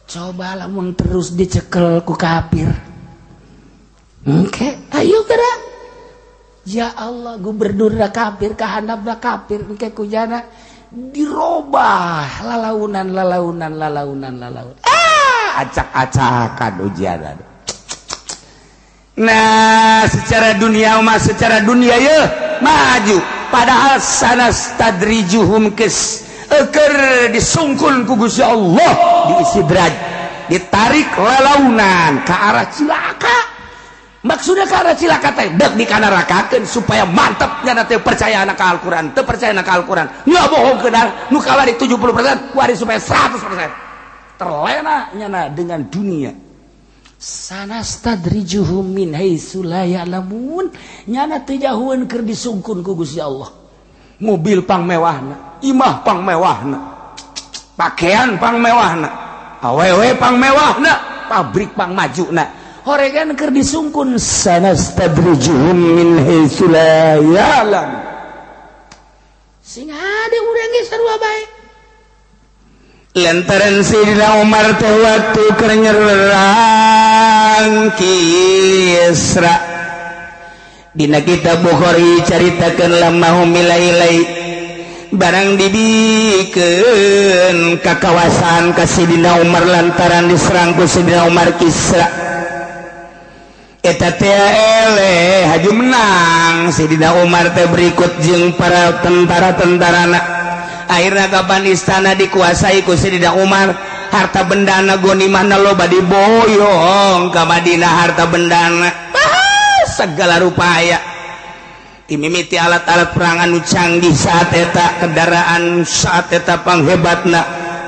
Coba lamun terus dicekel ku kafir. Engke, ayo gerak. Ya Allah, gubernur kafir, kahandapna kafir, engke kujana dirobah lalaunan lalaunan lalaunan lalaunan. Ah, acak-acakan ujian. Nah, secara dunia mah secara dunia ya maju. Padahal sanastadrijuhum kes eker disungkun ku Gusti Allah diistidraj, ditarik lalaunan ke arah cilaka. Maksudnya ke arah cilaka teh dek dikanarakakeun supaya mantep nyana teh percaya anak Al-Qur'an, teu percaya anak Al-Qur'an. Nggak bohong keun nu kawari 70%, wari supaya 100%. Terlena nyana dengan dunia. Sanastadrijuhum min haitsu la ya'lamun. Nyana teu jahueun keur disungkun ku Gusti Allah. Mobil pang mewahna, imah pang mewahna, pakaian pang mewahna, awewe pang mewahna, pabrik pang majuna. Horegan keur disungkun sanastadrijuhum min haitsu la ya'lam. Sing hade urang ge sarua bae. Lantaran Sayyidina Umar teh waktu keur nyerang Kisra. Dina kitab Bukhari caritakeun lamahum milai-lai barang dibikeun ka kawasan ka Sayyidina Umar lantaran diserang ku Sayyidina Umar Kisra. Eta teh eleh haju menang Sayyidina Umar teh berikut jeung para tentara-tentarana. Akhirna kapan istana dikuasai ku Sayyidina Umar, harta bendana gonimahna loba diboyong ka Madinah harta bendana. Segala rupa aya. Dimimiti alat-alat perang anu canggih saat eta, kendaraan saat eta panghebatna,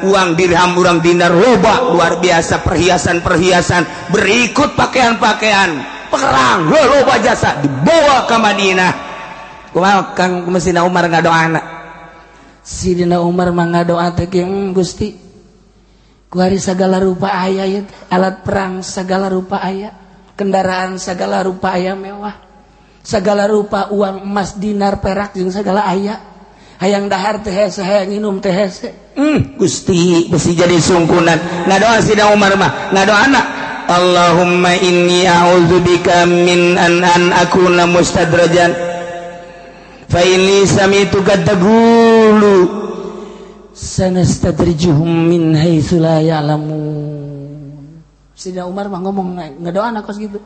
uang dirham, urang dinar loba luar biasa, perhiasan-perhiasan, berikut pakaian-pakaian perang loba jasa dibawa ke Madinah. Kumaha Kang Sayyidina Umar ngadoana? Sayyidina Umar mah ngadoa teh Gusti, kuari segala rupa aya ieu, alat perang segala rupa aya, kendaraan segala rupa aya mewah, segala rupa uang emas dinar perak jeung segala aya, hayang dahar teh hese, hayang minum teh hese. Gusti besi jadi sungkunan. Ngadoa Sayyidina Umar mah ngadoana, Allahumma inni a'udzubika min an akuna mustadrajan fa inni sami'tu taqulu sanastadrijuhum min haitsu la ya'lamun. Sayyidina Umar mah ngomong ngadoana kos gitu.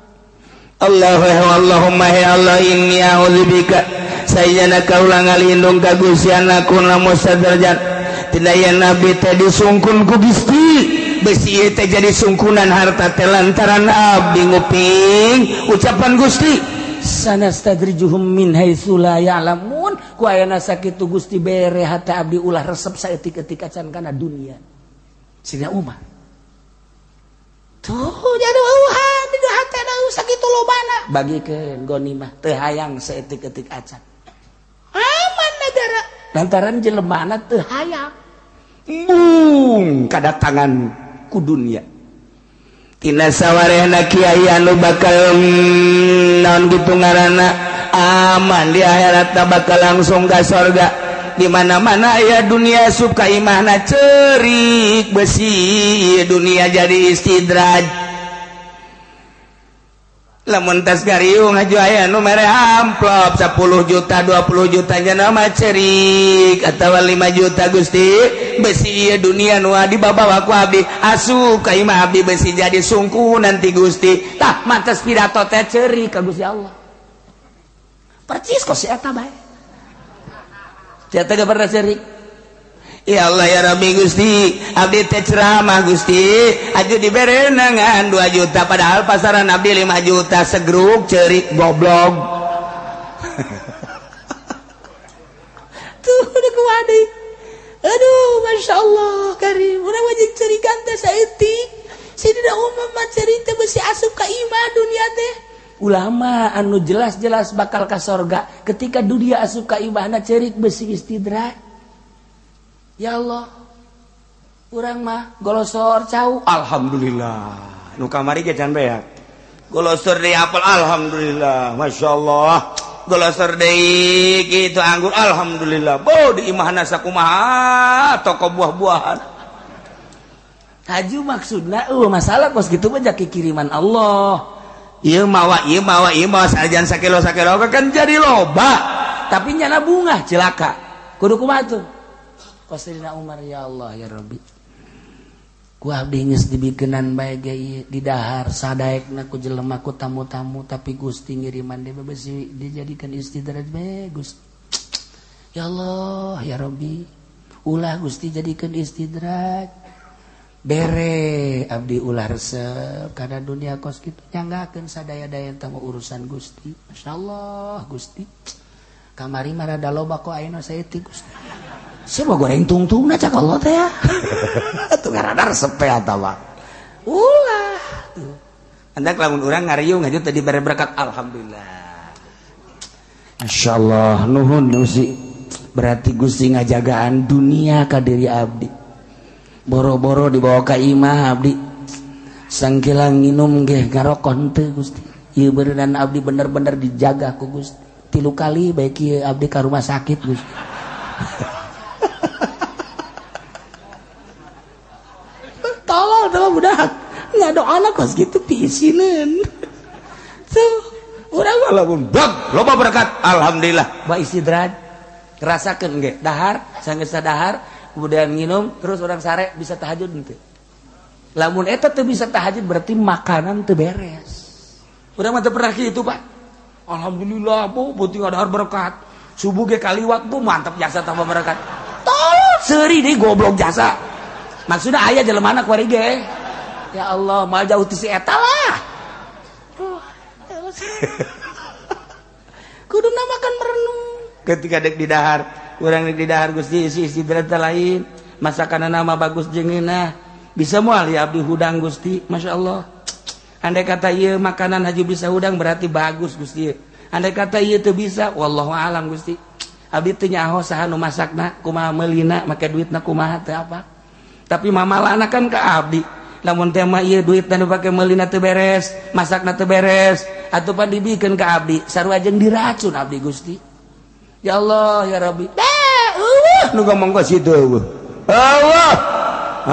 Allahumma ya Allah inni a'udzubika sayyana kaula ngalindung ka Gusti anakuna mustadrajan. Tidak ya nabi teh disungkun ku Gusti, besi ieu teh jadi sungkunan harta teh lantaran abdi nguping ucapan Gusti sanastadrijuhum min haitsu la ya'lamun. Ku ayana sakitu Gusti bere hate abdi ulah resep saeutik-eutik acan kana dunia. Sayyidina Umar tuh jadi wauhan di hatena sakitu lobana bagikeun gonimah teu hayang saeutik-eutik acan. Aman negara lantaran jelemana teu hayang mung kadatangan ku dunia. Tina sawarehna kiai anu bakal naon kitu ngaranna aman di akhirat bakal langsung ka sorga. Di mana-mana aya dunia suka imahna cerik besi dunia jadi istidraj. Lamun tas gariung haju aya nu mere amplop 10 juta 20 juta nya mah cerik atawa 5 juta Gusti besi ieu dunia nu dibabawa ku abdi asup ka imah abdi besi jadi sungku nanti Gusti. Tah mantes pidato teh cerik ka Gusti Allah. Percis kok si eta bae. Si eta gak pernah cerik. Ya Allah ya Rabbi Gusti, abdi teh ceramah Gusti, aju dibere ngan 2 juta padahal pasaran abdi 5 juta segruk cerik goblok. Tuh udah kuadi. Aduh, Masya Allah karim. Urang wajib cerikan teh saeutik. Sidina Umar mah cerik teh besi asup ka imah dunia teh. Ulama anu jelas-jelas bakal ka sorga ketika dunia asup ka imahna cerik besi istidraj. Ya Allah, urang mah golosor cau. Alhamdulillah. Nu kamari ge can beak. Golosor deui apel, alhamdulillah. Masyaallah. Golosor deui kitu anggur, alhamdulillah. Bo di imahna sakumaha toko buah-buahan. Haju maksudna masalah kos kitu mah jaki kiriman Allah. Ieu mawa ieu mawa ieu mawa sajan sakilo sakilo kan jadi loba. Tapi nyana bunga celaka. Kudu kumaha tuh? Qasirina Umar ya Allah ya Rabbi. Ku abdi geus dibikenan bae ge ieu didahar sadaekna ku jelema ku tamu-tamu tapi Gusti ngiriman deui besi dijadikan istidraj bae Gusti. Ya Allah ya Rabbi. Ulah Gusti jadikan istidraj. Bere abdi ulah resep karena dunia kos kitu nyanggakeun sadaya-daya tentang urusan Gusti. Masyaallah Gusti. Kamari mah rada loba kok ayeuna saeutik Gusti. Sia mah goreng tungtungna cak Allah teh ya. Atuh ngarada resep teh atawa. Ulah tuh. Andak lamun urang ngariung aja tadi bare berkat alhamdulillah. Masyaallah nuhun Gusti. Berarti Gusti ngajagaan dunia ka diri abdi. Boro-boro dibawa ka imah abdi sangkilang nginum ge ngarokok teu Gusti. Ieu beureunan abdi bener-bener dijaga ku Gusti. 3 kali bae kieu abdi ka rumah sakit Gusti. Tolol teh budak. Ngadoana kos kitu piisineun. Tuh, urang mah lamun bag loba berkat alhamdulillah. Ba istidraj rasakeun ge dahar sanggeus dahar kemudian minum terus orang sare bisa tahajud henteu. Lamun eta teu bisa tahajud berarti makanan teu beres. Urang mah teu pernah kitu, Pak. Alhamdulillah bu penting ada berkat. Subuh ge kaliwat bu mantap jasa tambah berkat. Tol seuri deui goblok jasa. Maksudna aya jelema anak kuari ge. Ya Allah, moal jauh ti si eta lah. Kuduna makan merenung. Ketika dek di dahar, urang dek di dahar Gusti isi istidraj lain, masakan nama bagus jeung ngeunah. Bisa moal ya abdi hudang Gusti, masyaallah. Andai kata ieu makanan haji bisa hudang berarti bagus Gusti. Andai kata ieu teu bisa, wallahu alam Gusti. Abdi teu nyaho saha nu masakna, kumaha meulina, make duitna kumaha teu apa. Tapi mamalana kan ka abdi. Lamun teh mah ieu duitna nu pake meulina teu beres, masakna teu beres, atuh pan dibikeun ka abdi, sarua jeung diracun abdi Gusti. Ya Allah ya Rabbi. Nu ngomong kos kitu eueuh. Eueuh.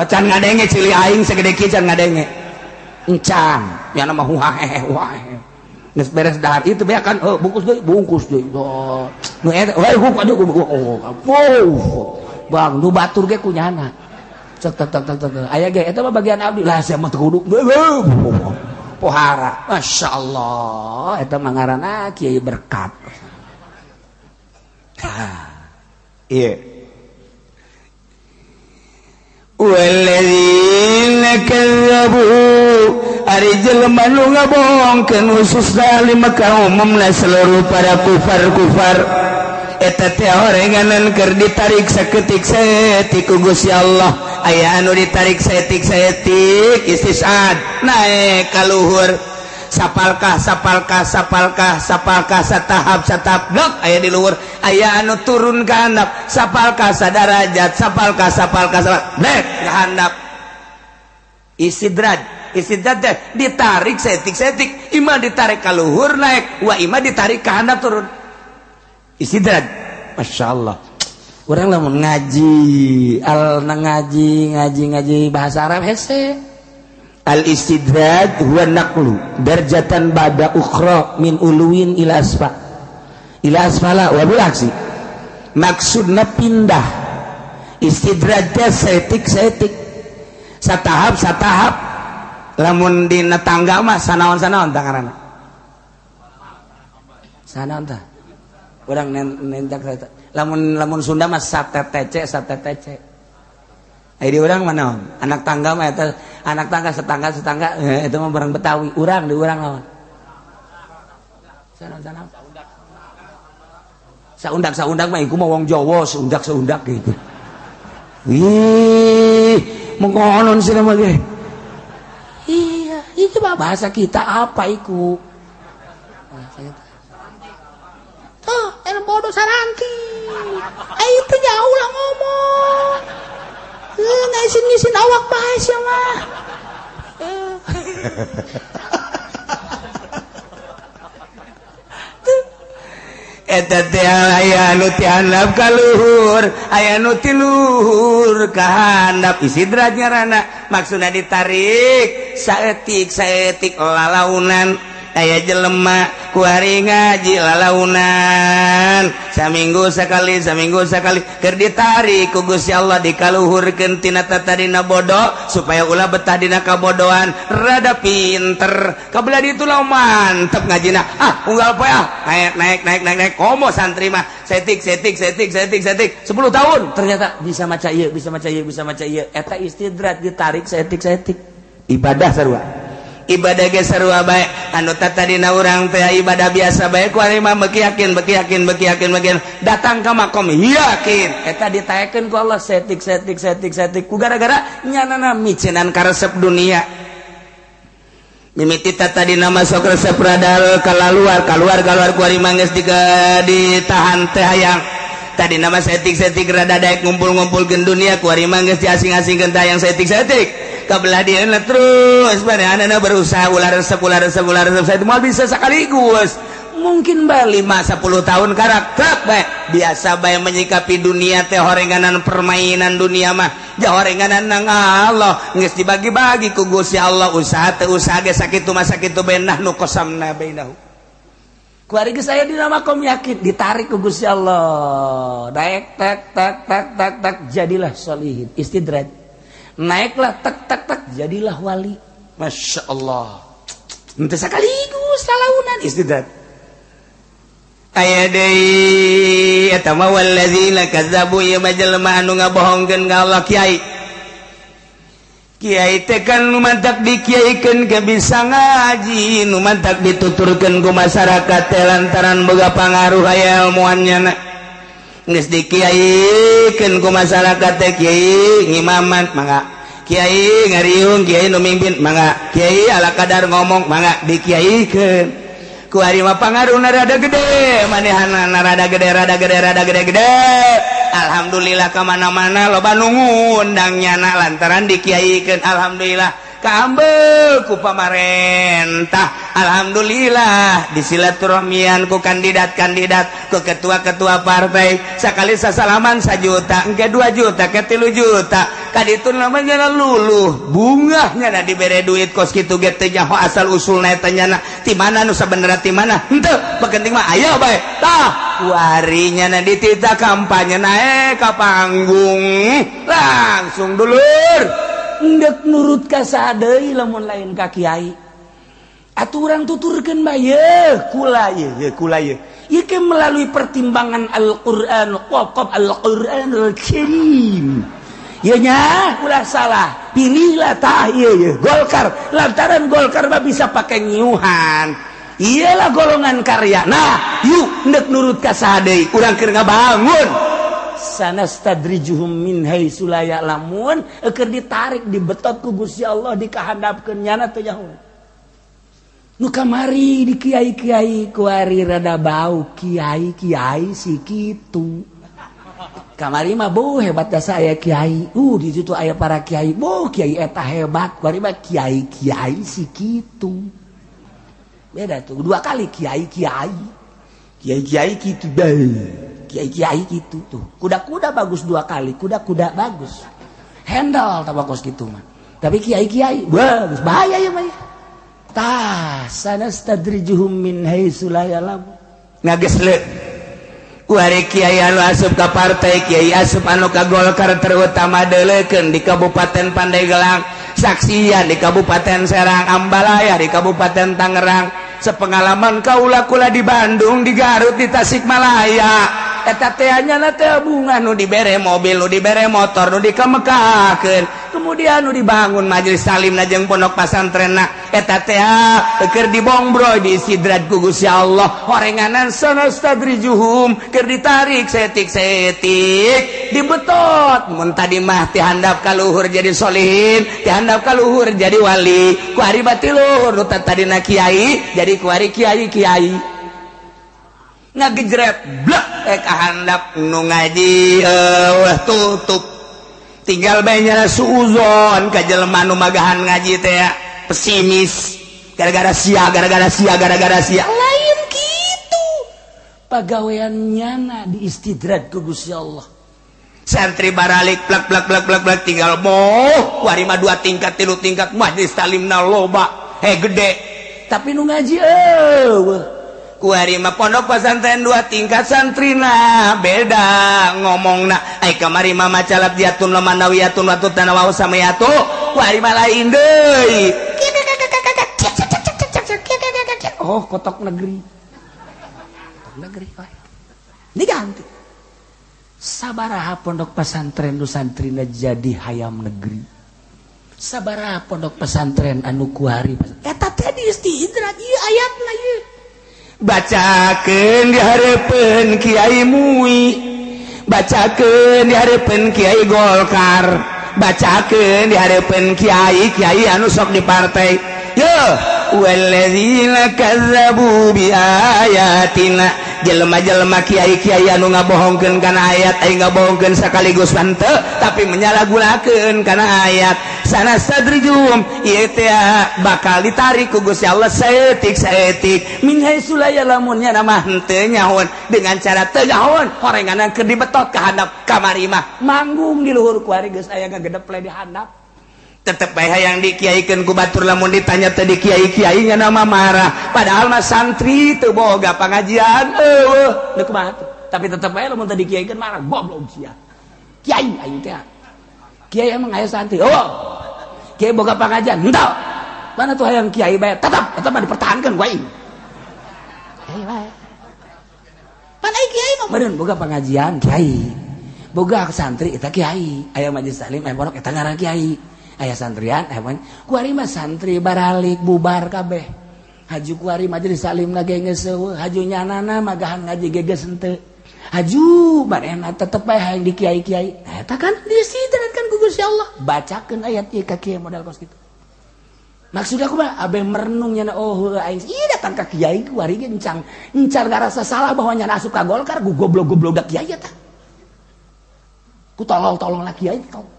Can ngadenge cili aing segede kieu can ngadenge. Encan, ya nama huhaeh huhaeh. Geus beres dahar itu beak kan, oh, bungkus deui, Oh. Nu eta, we huk aduh oh. Bang, nu batur ge kunyana. Cek tek tek tek. Aya ge eta mah bagian abdi. Lah sia mah teu kudu. Pohara. Masyaallah, eta mah ngaranna kiai berkat. Iya. Walladzina kadzabu ari jelema nu ngabohongkeun khususna di Mekah umumna seluruh para kufar-kufar eta teh orenganan keur ditarik saketik saeutik ku Gusti Allah. Aya anu ditarik saeutik-saeutik istisad naek ka luhur sapalkah sapalkah sapalkah sapalkah satahap satahap blok aya di luhur. Aya anu turun ka handap sapalkah sadarajat sapalkah sapalkah sapalkah blek ka handap. Istidraj istidraj teh ditarik saeutik-saeutik, imah ditarik ka luhur naek, wa imah ditarik ka handap turun. Istidraj. Masyaallah. Urang lamun ngaji al ngaji ngaji ngaji bahasa Arab hese. Al istidraj huwa naqlu darjatan ba'da ukhra min uluwin ila asfa ila asfala wa bil aksi. Maksudna pindah. Istidraj teh saeutik-saeutik, satahap satahap. Lamun dina tangga mah sanaon-sanaon tah ngaranna. Sanaon tah? Urang nentak lamun lamun Sunda mah satetece satetece. Ai di urang mah naon? Anak tangga mah eta anak tangga setangga setangga eta mah barang Betawi. Urang di urang naon? Sanaon-sanaon. Saundak saundak mah iku mah wong Jawa saundak saundak gitu. Ih, mengkonon sih nama ge. Iya, itu mah bahasa kita apa iku? Tuh, anu bodoh saranti. Ayo teh jauh lah ngomong. Ngaisin-ngisin awak bae sia mah. Eta teh aya nu ti handap ka luhur, aya nu ti luhur ka handap. Istidraj ngaranna, maksudna ditarik saeutik saeutik lalaunan. Aya jelema kuari ngaji lalaunan saminggu sakali keur ditarik ku Gusti Allah dikaluhurkeun tina tatadina bodoh supaya ulah betah dina kabodohan rada pinter kabelah ditu lah mantep ngajina ah unggal poe ah naik naik naik naik komo santri mah setik setik setik setik setik 10 tahun ternyata bisa maca ieu bisa maca ieu bisa maca ieu eta istidraj ditarik setik setik ibadah sarua ibadah ge sarua bae anu tatadina urang teh ibadah biasa bae ku ari mah beuki yakin beuki yakin beuki yakin beuki datang ka makom yakin eta ditaekeun ku Allah setik setik setik setik ku gara-gara nyanana micenan karesep dunia mimiti tatadina masuk resep radal kaluar kaluar kaluar ku ari mah geus ditahan teh hayang tadi nama setik setik rada daek ngumpul-ngumpulkeun dunia ku ari mah geus diasing-asingkeun teh hayang setik setik kabelah dia terus manehna berusaha ulah resep ulah resep ulah resep saya moal bisa sekaligus mungkin bae 5 10 tahun karakter bae biasa bae menyikapi dunia teh horenganan permainan dunia mah jahorenganan nang Allah geus dibagi-bagi ku Gusti Allah usaha teh usaha ge sakitu mah sakitu bae nah nu qasamna bainahu kuari geus aya dina makom yakin ditarik ku Gusti Allah daek tak tak tak tak tak jadilah sholihin istidraj naiklah tak tak tak jadilah wali. Masya Allah ente sekaligus salaunan istidraj aya deui eta mah wallazina kazzabu ieu mah jelema anu ngabohongkeun ka Allah kiai kiai teh kan nu mantak dikiaikeun ke bisa ngaji nu mantak dituturkeun ku masyarakat teh lantaran boga pangaruh aya ilmuan nyana geus dikiaikeun ku masyarakat teh kiai ngimaman mangga kiai ngariung kiai nu mimpin mangga kiai ala kadar ngomong mangga dikiaikeun ku ari mah pangaruhna rada gede manehna rada gede rada gede rada gede gede alhamdulillah ka mana-mana loba nu ngundang nyana lantaran dikiaikeun alhamdulillah kaambeul ku pamarentah alhamdulillah disilaturahmian ku kandidat-kandidat ku ketua-ketua partai sakali sasalaman 1 juta engke 2 juta ke 3 juta kaditu namanya luluh bungahnya na dibere duit kos kitu ge teu nyaho asal usulna eta nyana ti mana nu sabenerna ti mana henteu penting mah aya bae tah kuari nyana ditita kampanye naek ka panggung langsung dulur ndek nurut ka sadeui lamun lain ka kiai atuh urang tuturkeun bae yeuh kula yeuh kula yeuh ieu ke melalui pertimbangan Al-Qur'an qaf Al-Qur'anul Karim ieu nya ulah salah pilihlah tah ieu yeuh Golkar lantaran Golkar mah bisa pake nyiuhan iyalah golongan karya nah yuk ndek nurut ka sadeui urang keur ngabangun sanastadrijuhum min haitsu la ya'lamun keur ditarik dibetot ku Gusti Allah dikahandapkeun nyana teu nyaho nu kamari di kiai-kiai kuari rada bau kiai-kiai si kitu kamari mah boh hebat jasa aya kiai di situ aya para kiai boh kiai eta hebat kuari mah kiai-kiai si kitu beda tuh dua kali kiai-kiai kiai-kiai kitu bae kiai-kiai gitu tuh kuda-kuda bagus dua kali kuda-kuda bagus handle tabakos gitu mah tapi kiai-kiai bagus bahaya ya mah tah sanastadrijuhum min haitsu la ya'lamun ngagesleuk kuari kiai anu asup ka partai kiai asup anu ka Golkar terutama deuleukeun di Kabupaten Pandeglang saksian di Kabupaten Serang Ambalaya di Kabupaten Tangerang sepengalaman kaula kula di Bandung di Garut di Tasikmalaya eta teh nyana teh bunga nu dibere mobil nu dibere motor nu dikamekakeun kemudian nu dibangun majelis salim na jeung pondok pasantrenna eta teh keur dibongbroy diistidraj ku Gusti Allah horenganan sanastadrijuhum keur ditarik setik-setik dibetot mun tadi mah ti handap ka luhur jadi solihin ti handap ka luhur jadi wali ku ari bati luhur nu tadina kiai jadi ku ari kiai-kiai Ngagejret blek ka handap nu ngaji eueuh tutup. Tinggal bae nyala suuzon ka jelema nu magahan ngaji teh pesimis gara-gara sia gara-gara sia gara-gara sia. Lain kitu. Pagawean nyana diistidraj ku Gusti Allah. Santri baralik plak plak plak plak plak tinggal moh kuari mah 2 tingkat 3 tingkat majlis talimna loba gede tapi nu ngaji eueuh. Kuari mah pondok pesantren 2 tingkat santrina beda ngomongna ai kamari mah maca labdiatun lamanawiyatun wa tutana wa samayatu kuari mah lain deui. Oh kotok negeri. Kotok negeri oh. Diganti. Sabaraha pondok pesantren nu santrina jadi hayam negeri. Sabaraha pondok pesantren anu kuari eta teh diistidraj ieu ayatna ieu. Bacakeun di hareupeun Kiai Mui, bacakeun di hareupeun Kiai Golkar, bacakeun di hareupeun kiai-kiai anu sok di partai. Yo walladzina kazzabu bi ayatina, jelema-jelema kiai-kiai anu ngabohongkeun kana ayat, ai ngabohongkeun sakaligus henteu tapi menyalahgunakeun kana ayat. Sanastadrijum ieu teh bakal ditarik ku Gusti Allah saeutik-saeutik min haitsu la ya'lamun, nya mah henteu nyahoan dengan cara teu nyahoan horenganan keur dibetot ka handap kamari mah manggung di luhur ku ari geus aya ngagedeple di handap. Tetep bae hayang dikiaikeun ku batur lamun ditanya teh di kiai-kiai nya nama marah padahal mah santri teu boga pangajian eueuh deuk kumaha tuh tapi tetep bae lamun teh dikiaikeun marah goblok sia kiai aing teh kiai emang aya santri oh kiai boga pangajian henteu mana tuh hayang kiai bae tetep eta mah dipertahankeun ku aing kiai bae pan ai kiai mah meureun boga pangajian kiai boga santri eta kiai aya majelis taklim aya pondok eta ngaran kiai aya santrian aya kuari mah santri baralik bubar kabeh haju kuari majelis taklim ge geus eueuh haju nyanana magahan ngaji ge geus henteu haju manehna tetep bae hayang di kiai-kiai eta kan disidran ku Gusti Allah bacakeun ayat ieu ka kiai modal kos kitu maksud aku mah abe merenung nyana oh aing ieu datang ka kiai kuari ge encang encar ngarasa salah bahwa nyana asup ka Golkar gu goblok-goblok da kiai eta ku tolol-tolol la kiai tong.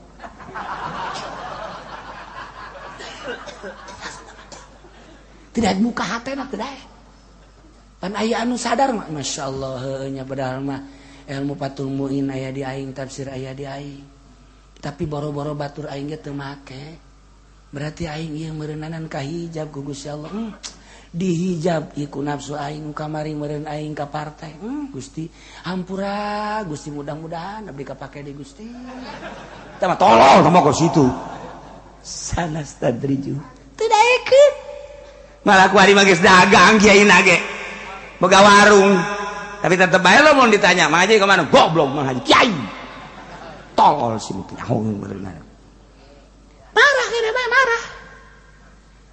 Tidak muka hatena tidak. Pan aya anu sadar mah masyaallah heueuh nya padahal mah ilmu Fathul Muin aya di aing tafsir aya di aing. Tapi boro-boro batur aing ge teu make. Berarti aing ieu meureunanan ka hijab ku Gusti Allah. Dihijab ieu ku nafsu aing kamari meureun aing ka partai. Gusti hampura Gusti mudah-mudahan abdi kapake deui Gusti. Tah mah tolol tah mah ka situ. Sanastadriju. Teu daekeun. Malah ku ari mah geus dagang kiai nage boga warung tapi tetep bae lo mun ditanya Mang Haji kemana goblok Mang Haji kiai tolol sih nyaho bener marah kene bae marah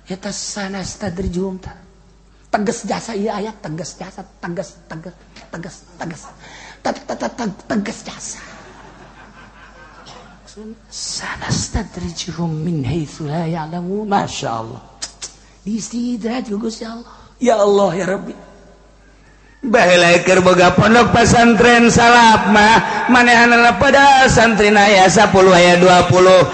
eta sanastadrijum ta tegas jasa ieu ayat tegas jasa tegas tegas tegas tegas tegas jasa sanastadrijuhum min haitsu la ya'lamun masyaallah diistidraj ku Gusti Allah ya Allah ya Rabbi baheula keur boga pondok pesantren salaf mah manehanna pada santri aya 10 aya 20